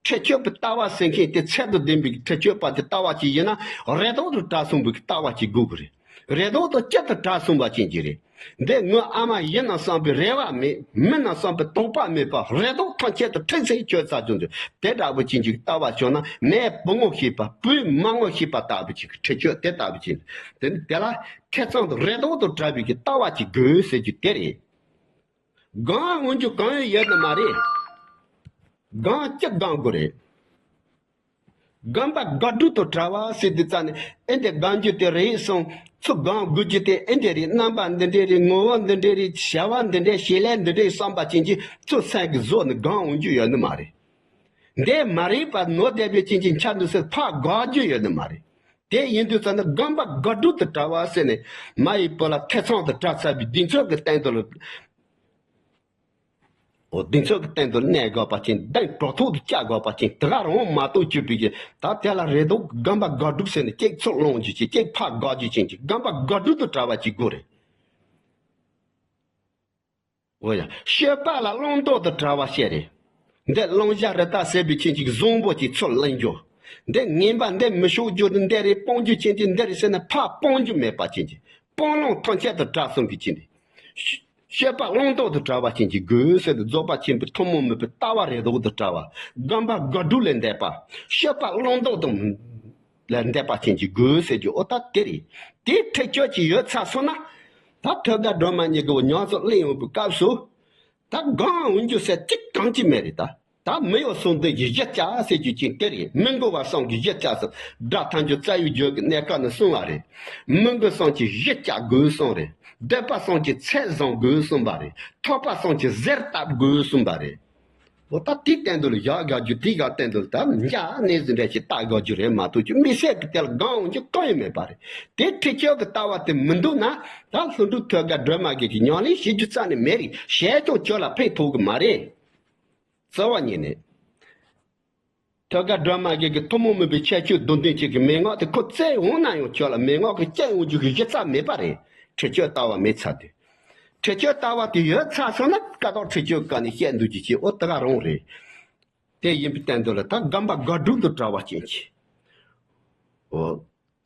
ཁྲེགས་ཆོད་པའི་ལྟ་བ་ཟེར་མཁན་དེ་ཚད་དང་ལྡན་པའི་ཁྲེགས་ཆོད་པ་དེ་ལྟ་བ་ཅིག་ཡིན་ན་རེ་དོགས་དང་བྲལ་སོང་བའི་ལྟ་བ་ཅིག་དགོས་ཀྱི་རེད། རེ་དོགས་དང་གཅིག་ཏུ་བྲལ་སོང་བ་ཅན་གྱི་རེད། འདི་ངའི་ཨ་མ་ཡིན་ན་བསམ་པའི་རེ་བ་མེད། མིན་ན་བསམ་པའི་དོགས་པ་མེད་པ་རེ་དོགས་ཐམས་ཅད་དུ་ཁྲེགས་སེ་ཆོད་ཚར་བྱུང་དུས་དེ་འདྲ་བོ་ཅན་གྱི་ལྟ་བ་བྱུང་ན་མས་བུ་ངོ་ཤེས་པ་བུས་མ་ངོ་ཤེས་པ་ལྟ་བུ་ཅིག་གི་ཁྲེགས་ཆོད་དེ་ལྟ་བུ་ཅིག་དེ་ནི་དེ་ལ་ཐེ་ཚོམ་དང་རེ་དོགས་དང་བྲལ་བའི་གི་ལྟ་བ་ཅིག་དགོས་ཟེར་རྒྱུ་དེ་རེད། སྒོམ་འོང་རྒྱུ་གང་ཡང་ཡོད་ནི་མ་རེད། སྒོམ་གཅིག་སྒོམ་དགོས་རེད། སྒོམ་པ་དགག་སྒྲུབ་དང་བྲལ་བ་ཟེར་དུས་ཙ་ནས་ཨེ་འདི་སྒོམ་རྒྱུ་དེ་རེད་གསུངས། ཚུར་སྒོམ་དགོས་རྒྱུ་དེ་ཨེ་འདི་རེད། རྣམ་པ་འདི་འདྲས་རེད། ངོ་བོ་འདི་འདྲས་རེད། བྱ་བ་འདི་འདྲས་བྱེད་ལས་འདི་འདྲས་བསམ་པ་ཅན་གྱིས་ཚུར་སེམས་ཀྱི་བཟོ་ནས་སྒོམ་འོང་རྒྱུ་ཡོད་ནི་མ་རེད། འདི་མ་རེད་པ་ནོར་བསྡད་པའི་ཅན་གྱི་འཆར་འདུག་ཟེར་ཕར་དགག་རྒྱུ་ཡོད་ནི་མ་རེད། དེ་ཡིན་དུས་ཙ་ནས་སྒོམ་པ་དགག་སྒྲུབ་དང་བྲལ་བ་ཟེར་ནས་མ་ཡི་བུ་ལ་ཐེ་ཚོམ་དང་བྲལ་ཚར་བའི་གདེང་ཚོད་ཀྱི་སྟེང་དུ་ལ། འོ་དེ་ཚོ་གི་སྟེང་དུ་གནས་དགོས་པ་ཅན། གདན་གྲོགས་ཐོག་ཏུ་བཅའ་དགོས་པ་ཅན། དེ་ག་རང་མ་གཏོགས་གྱུར་པའི་གི་ད་དེ་ལ་རེ་དོགས་སྒོམ་པ་དགག་སྒྲུབ་ཟེར་ནས་གཅིག་ཚུར་སློང་རྒྱུ་ཅན། གཅིག་ཕར་དགག་རྒྱུ་ཅན་གྱི་སྒོམ་པ་དགག་སྒྲུབ་ཏུ་བྲལ་བ་ཅིག་དགོས་རེད། འོ་ཡ། སྤྱོད་པ་ལ་བླང་དོར་དུ་བྲལ་བ་བཤད་རེད། འདི་བླང་བྱ་རི་དྭགས་ཟེར་བའི་ཅན་གྱི་བཟང་པོ་ཅིག་ཚུར་བླང་རྒྱུ། འདི་ངན་པ་འདི་མི་ཆོག་རྒྱུ་དེ་འདི་རེད། སྤོང་རྒྱུ་ཅན་དེ་འདི་རེད་ཟེར་ནས་ཕར་སྤོང་རྒྱུ་མེད་པ་ཅན་གྱི། སྤོང་བླང་ཐམས་ཅད་དུ་བྲལ་སོང་གི་ཅན་དེ། སྤྱོད་པ་བླང་དོར་དུ་བྲལ་བ་ཅན་གྱི་དགོས་ཟེར་ཏེ། རྫོགས་པ་ཆེན་པོའི་ཐུན་མོང་མུན་པའི་ལྟ་བ་རེ་དོགས་དུ་བྲལ་བ། སྒོམ་པ་དགག་སྒྲུབ་ལས་འདས་པ། སྤྱོད་པ་བླང་དོར་དུ་ལས་འདས་པ་ཅན་གྱི་དགོས་ཟེར་རྒྱུ། འོ་ད་དེ་རེད། དེའི་ཁྲིད་སྤྱོད་ཅིག་ཡོད་ཚར་སོང་ན། ད་ཐོད་རྒལ་སྒྲོལ་མ་ཉིད་ཀྱི་ཉམས་སུ་ལེན་ཡོང་བའི་སྐབས་སུ། ད་གང་འོང་རྒྱུ་ཟེར་གཅིག་གང་གཅིག་མེད་རེད་ད། ད་མི་གཡོ་གསུམ་ལྡན་གྱི་གཞི་རྒྱ་ཟེར་རྒྱུ་ཅན་དེ་རེད། མི་མགོ་བ་གསུམ་གྱི་གཞི་རྒྱ་ཟེར། སྒྲ་ཐམས་ཅད་རྩ་བའི་རྒྱུད་ཀྱི་གནས་སྐབས་ནས་གསུངས་པ་རེད། མི་མགོ་གསུམ་གྱི་གཞི་རྒྱ་དགོས་གསུངས་རེད། སྡོད་པ་གསུམ་གྱི་ཚད་བཟུང་དགོས་གསུངས་པ་རེད། ཐོབ་པ་གསུམ་གྱི་གཟེར་བཏབ་དགོས་གསུངས་པ་རེད། འོ་ད་དེའི་སྟེང་དུ་ལ་བཞག་དགོས་རྒྱུ། དེའི་སྒང་སྟེང་དུ་ལ་ད་འཇའ་གནས་ཟིན་འདྲ་ཞིག་བལྟ་དགོས་རྒྱུ་རེད་མ་གཏོགས། ཅི་མི་སེར་གྱི་དེ་ལ་གང་འོང་རྒྱུ་གང་ཡང་མེད་པ་རེད། དེ་ཁྲིད་སྤྱོད་ཀྱི་ལྟ་བ་དེ་མི་འདུག་ན། ད་ལྷུན་གྲུབ་ཐོད་རྒལ་སྒྲོལ་མ་བརྒྱད་ཀྱི་ཉམས་ལེན་བྱེད་རྒྱུ་རྩ་ནས་མེད་རེད། བྱས་ཀྱང་ཁྱོད་ལ་ཕན་ཐོགས་ཀྱི་མ་རེད། རྩ་བ་ཉིད་ནས། ཐོད་རྒལ་སྒྲོལ་མ་བརྒྱད་ཀྱི་ཐུན་མོང་མུན་པའི་ཁྱད་ཆོས་སྡུག་བདེན་ཅན་གྱི་མན་ངག་དེ་ཁོ་བཙལ་འོང་ན་ཡང་ཁྱོད་ལ་མན་ངག་གི་སྐྱོན་འོང་རྒྱུ་གི་གཞི་རྩ་མེད་པ་རེད། ཁྲིད་སྤྱོད་ལྟ་བ་མེད་ཚར་དུས། ཁྲིད་སྤྱོད་ལྟ་བ་དེ་ཡོད་ཚར་སོང་ན། ཀ་དོག་ཁྲིད་སྤྱོད་ག་ནས་བཤད་འདུག་ཅི་ཅི། འོ་དེ་ག་རང་རེད། དེ་ཡིན་པའི་སྟེང་དུ་ལ་ད་སྒོམ་པ་དགག་སྒྲུབ་ཏུ་བྲལ་བ་ཅན་གྱི། འོ།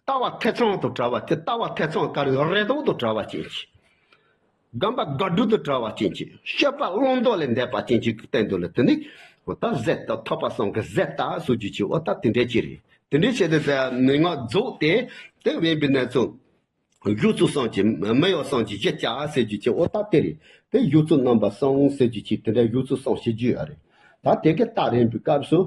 ལྟ་བ་ཐེ་ཚོམ་དུ་བྲལ་བ་དེ། ལྟ་བ་ཐེ་ཚོམ་ག་རེ་རེ་དོགས་དུ་བྲལ་བ་ཅན་གྱི། སྒོམ་པ་དགག་སྒྲུབ་ཏུ་བྲལ་བ་ཅན་གྱི། སྤྱོད་པ་བླང་དོར་ལས་འདས་པ་ཅན་གྱི་སྟེང་དུ་ལ་དེ་ནི། འོ་ད་གཟེར་ལྟ། ཐོབ་པ་གསུམ་གྱི་གཟེར་ལྟ་ཟེར་རྒྱུ་ཅིག། འོ་ད་དེ་འདྲ་ཅིག་རེད། དེ་འདྲ་བྱས་ཏེ་ཟེར་མན་ངག་རྫོགས་ཏེ། དེ་བས་པའི་གནས་ཚུལ། གཞུང་ཚུལ་གསུམ་གྱི་མི་གཡོ་གསུམ་གྱི་གཞི་རྒྱ་ཟེར་རྒྱུ་ཅིག། འོ་ད་དེ་རེད། དེ་གཞུང་ཚུལ་རྣམ་པ་གསུམ་ཟེར་རྒྱུ་ཅིག། དེ་འདྲ་གཞུང་ཚུལ་གསུམ་བྱེད་རྒྱུ་ཡོད་རེད། ད་དེ་གི་ལྟ་རན་པའི་སྐབས་སུ།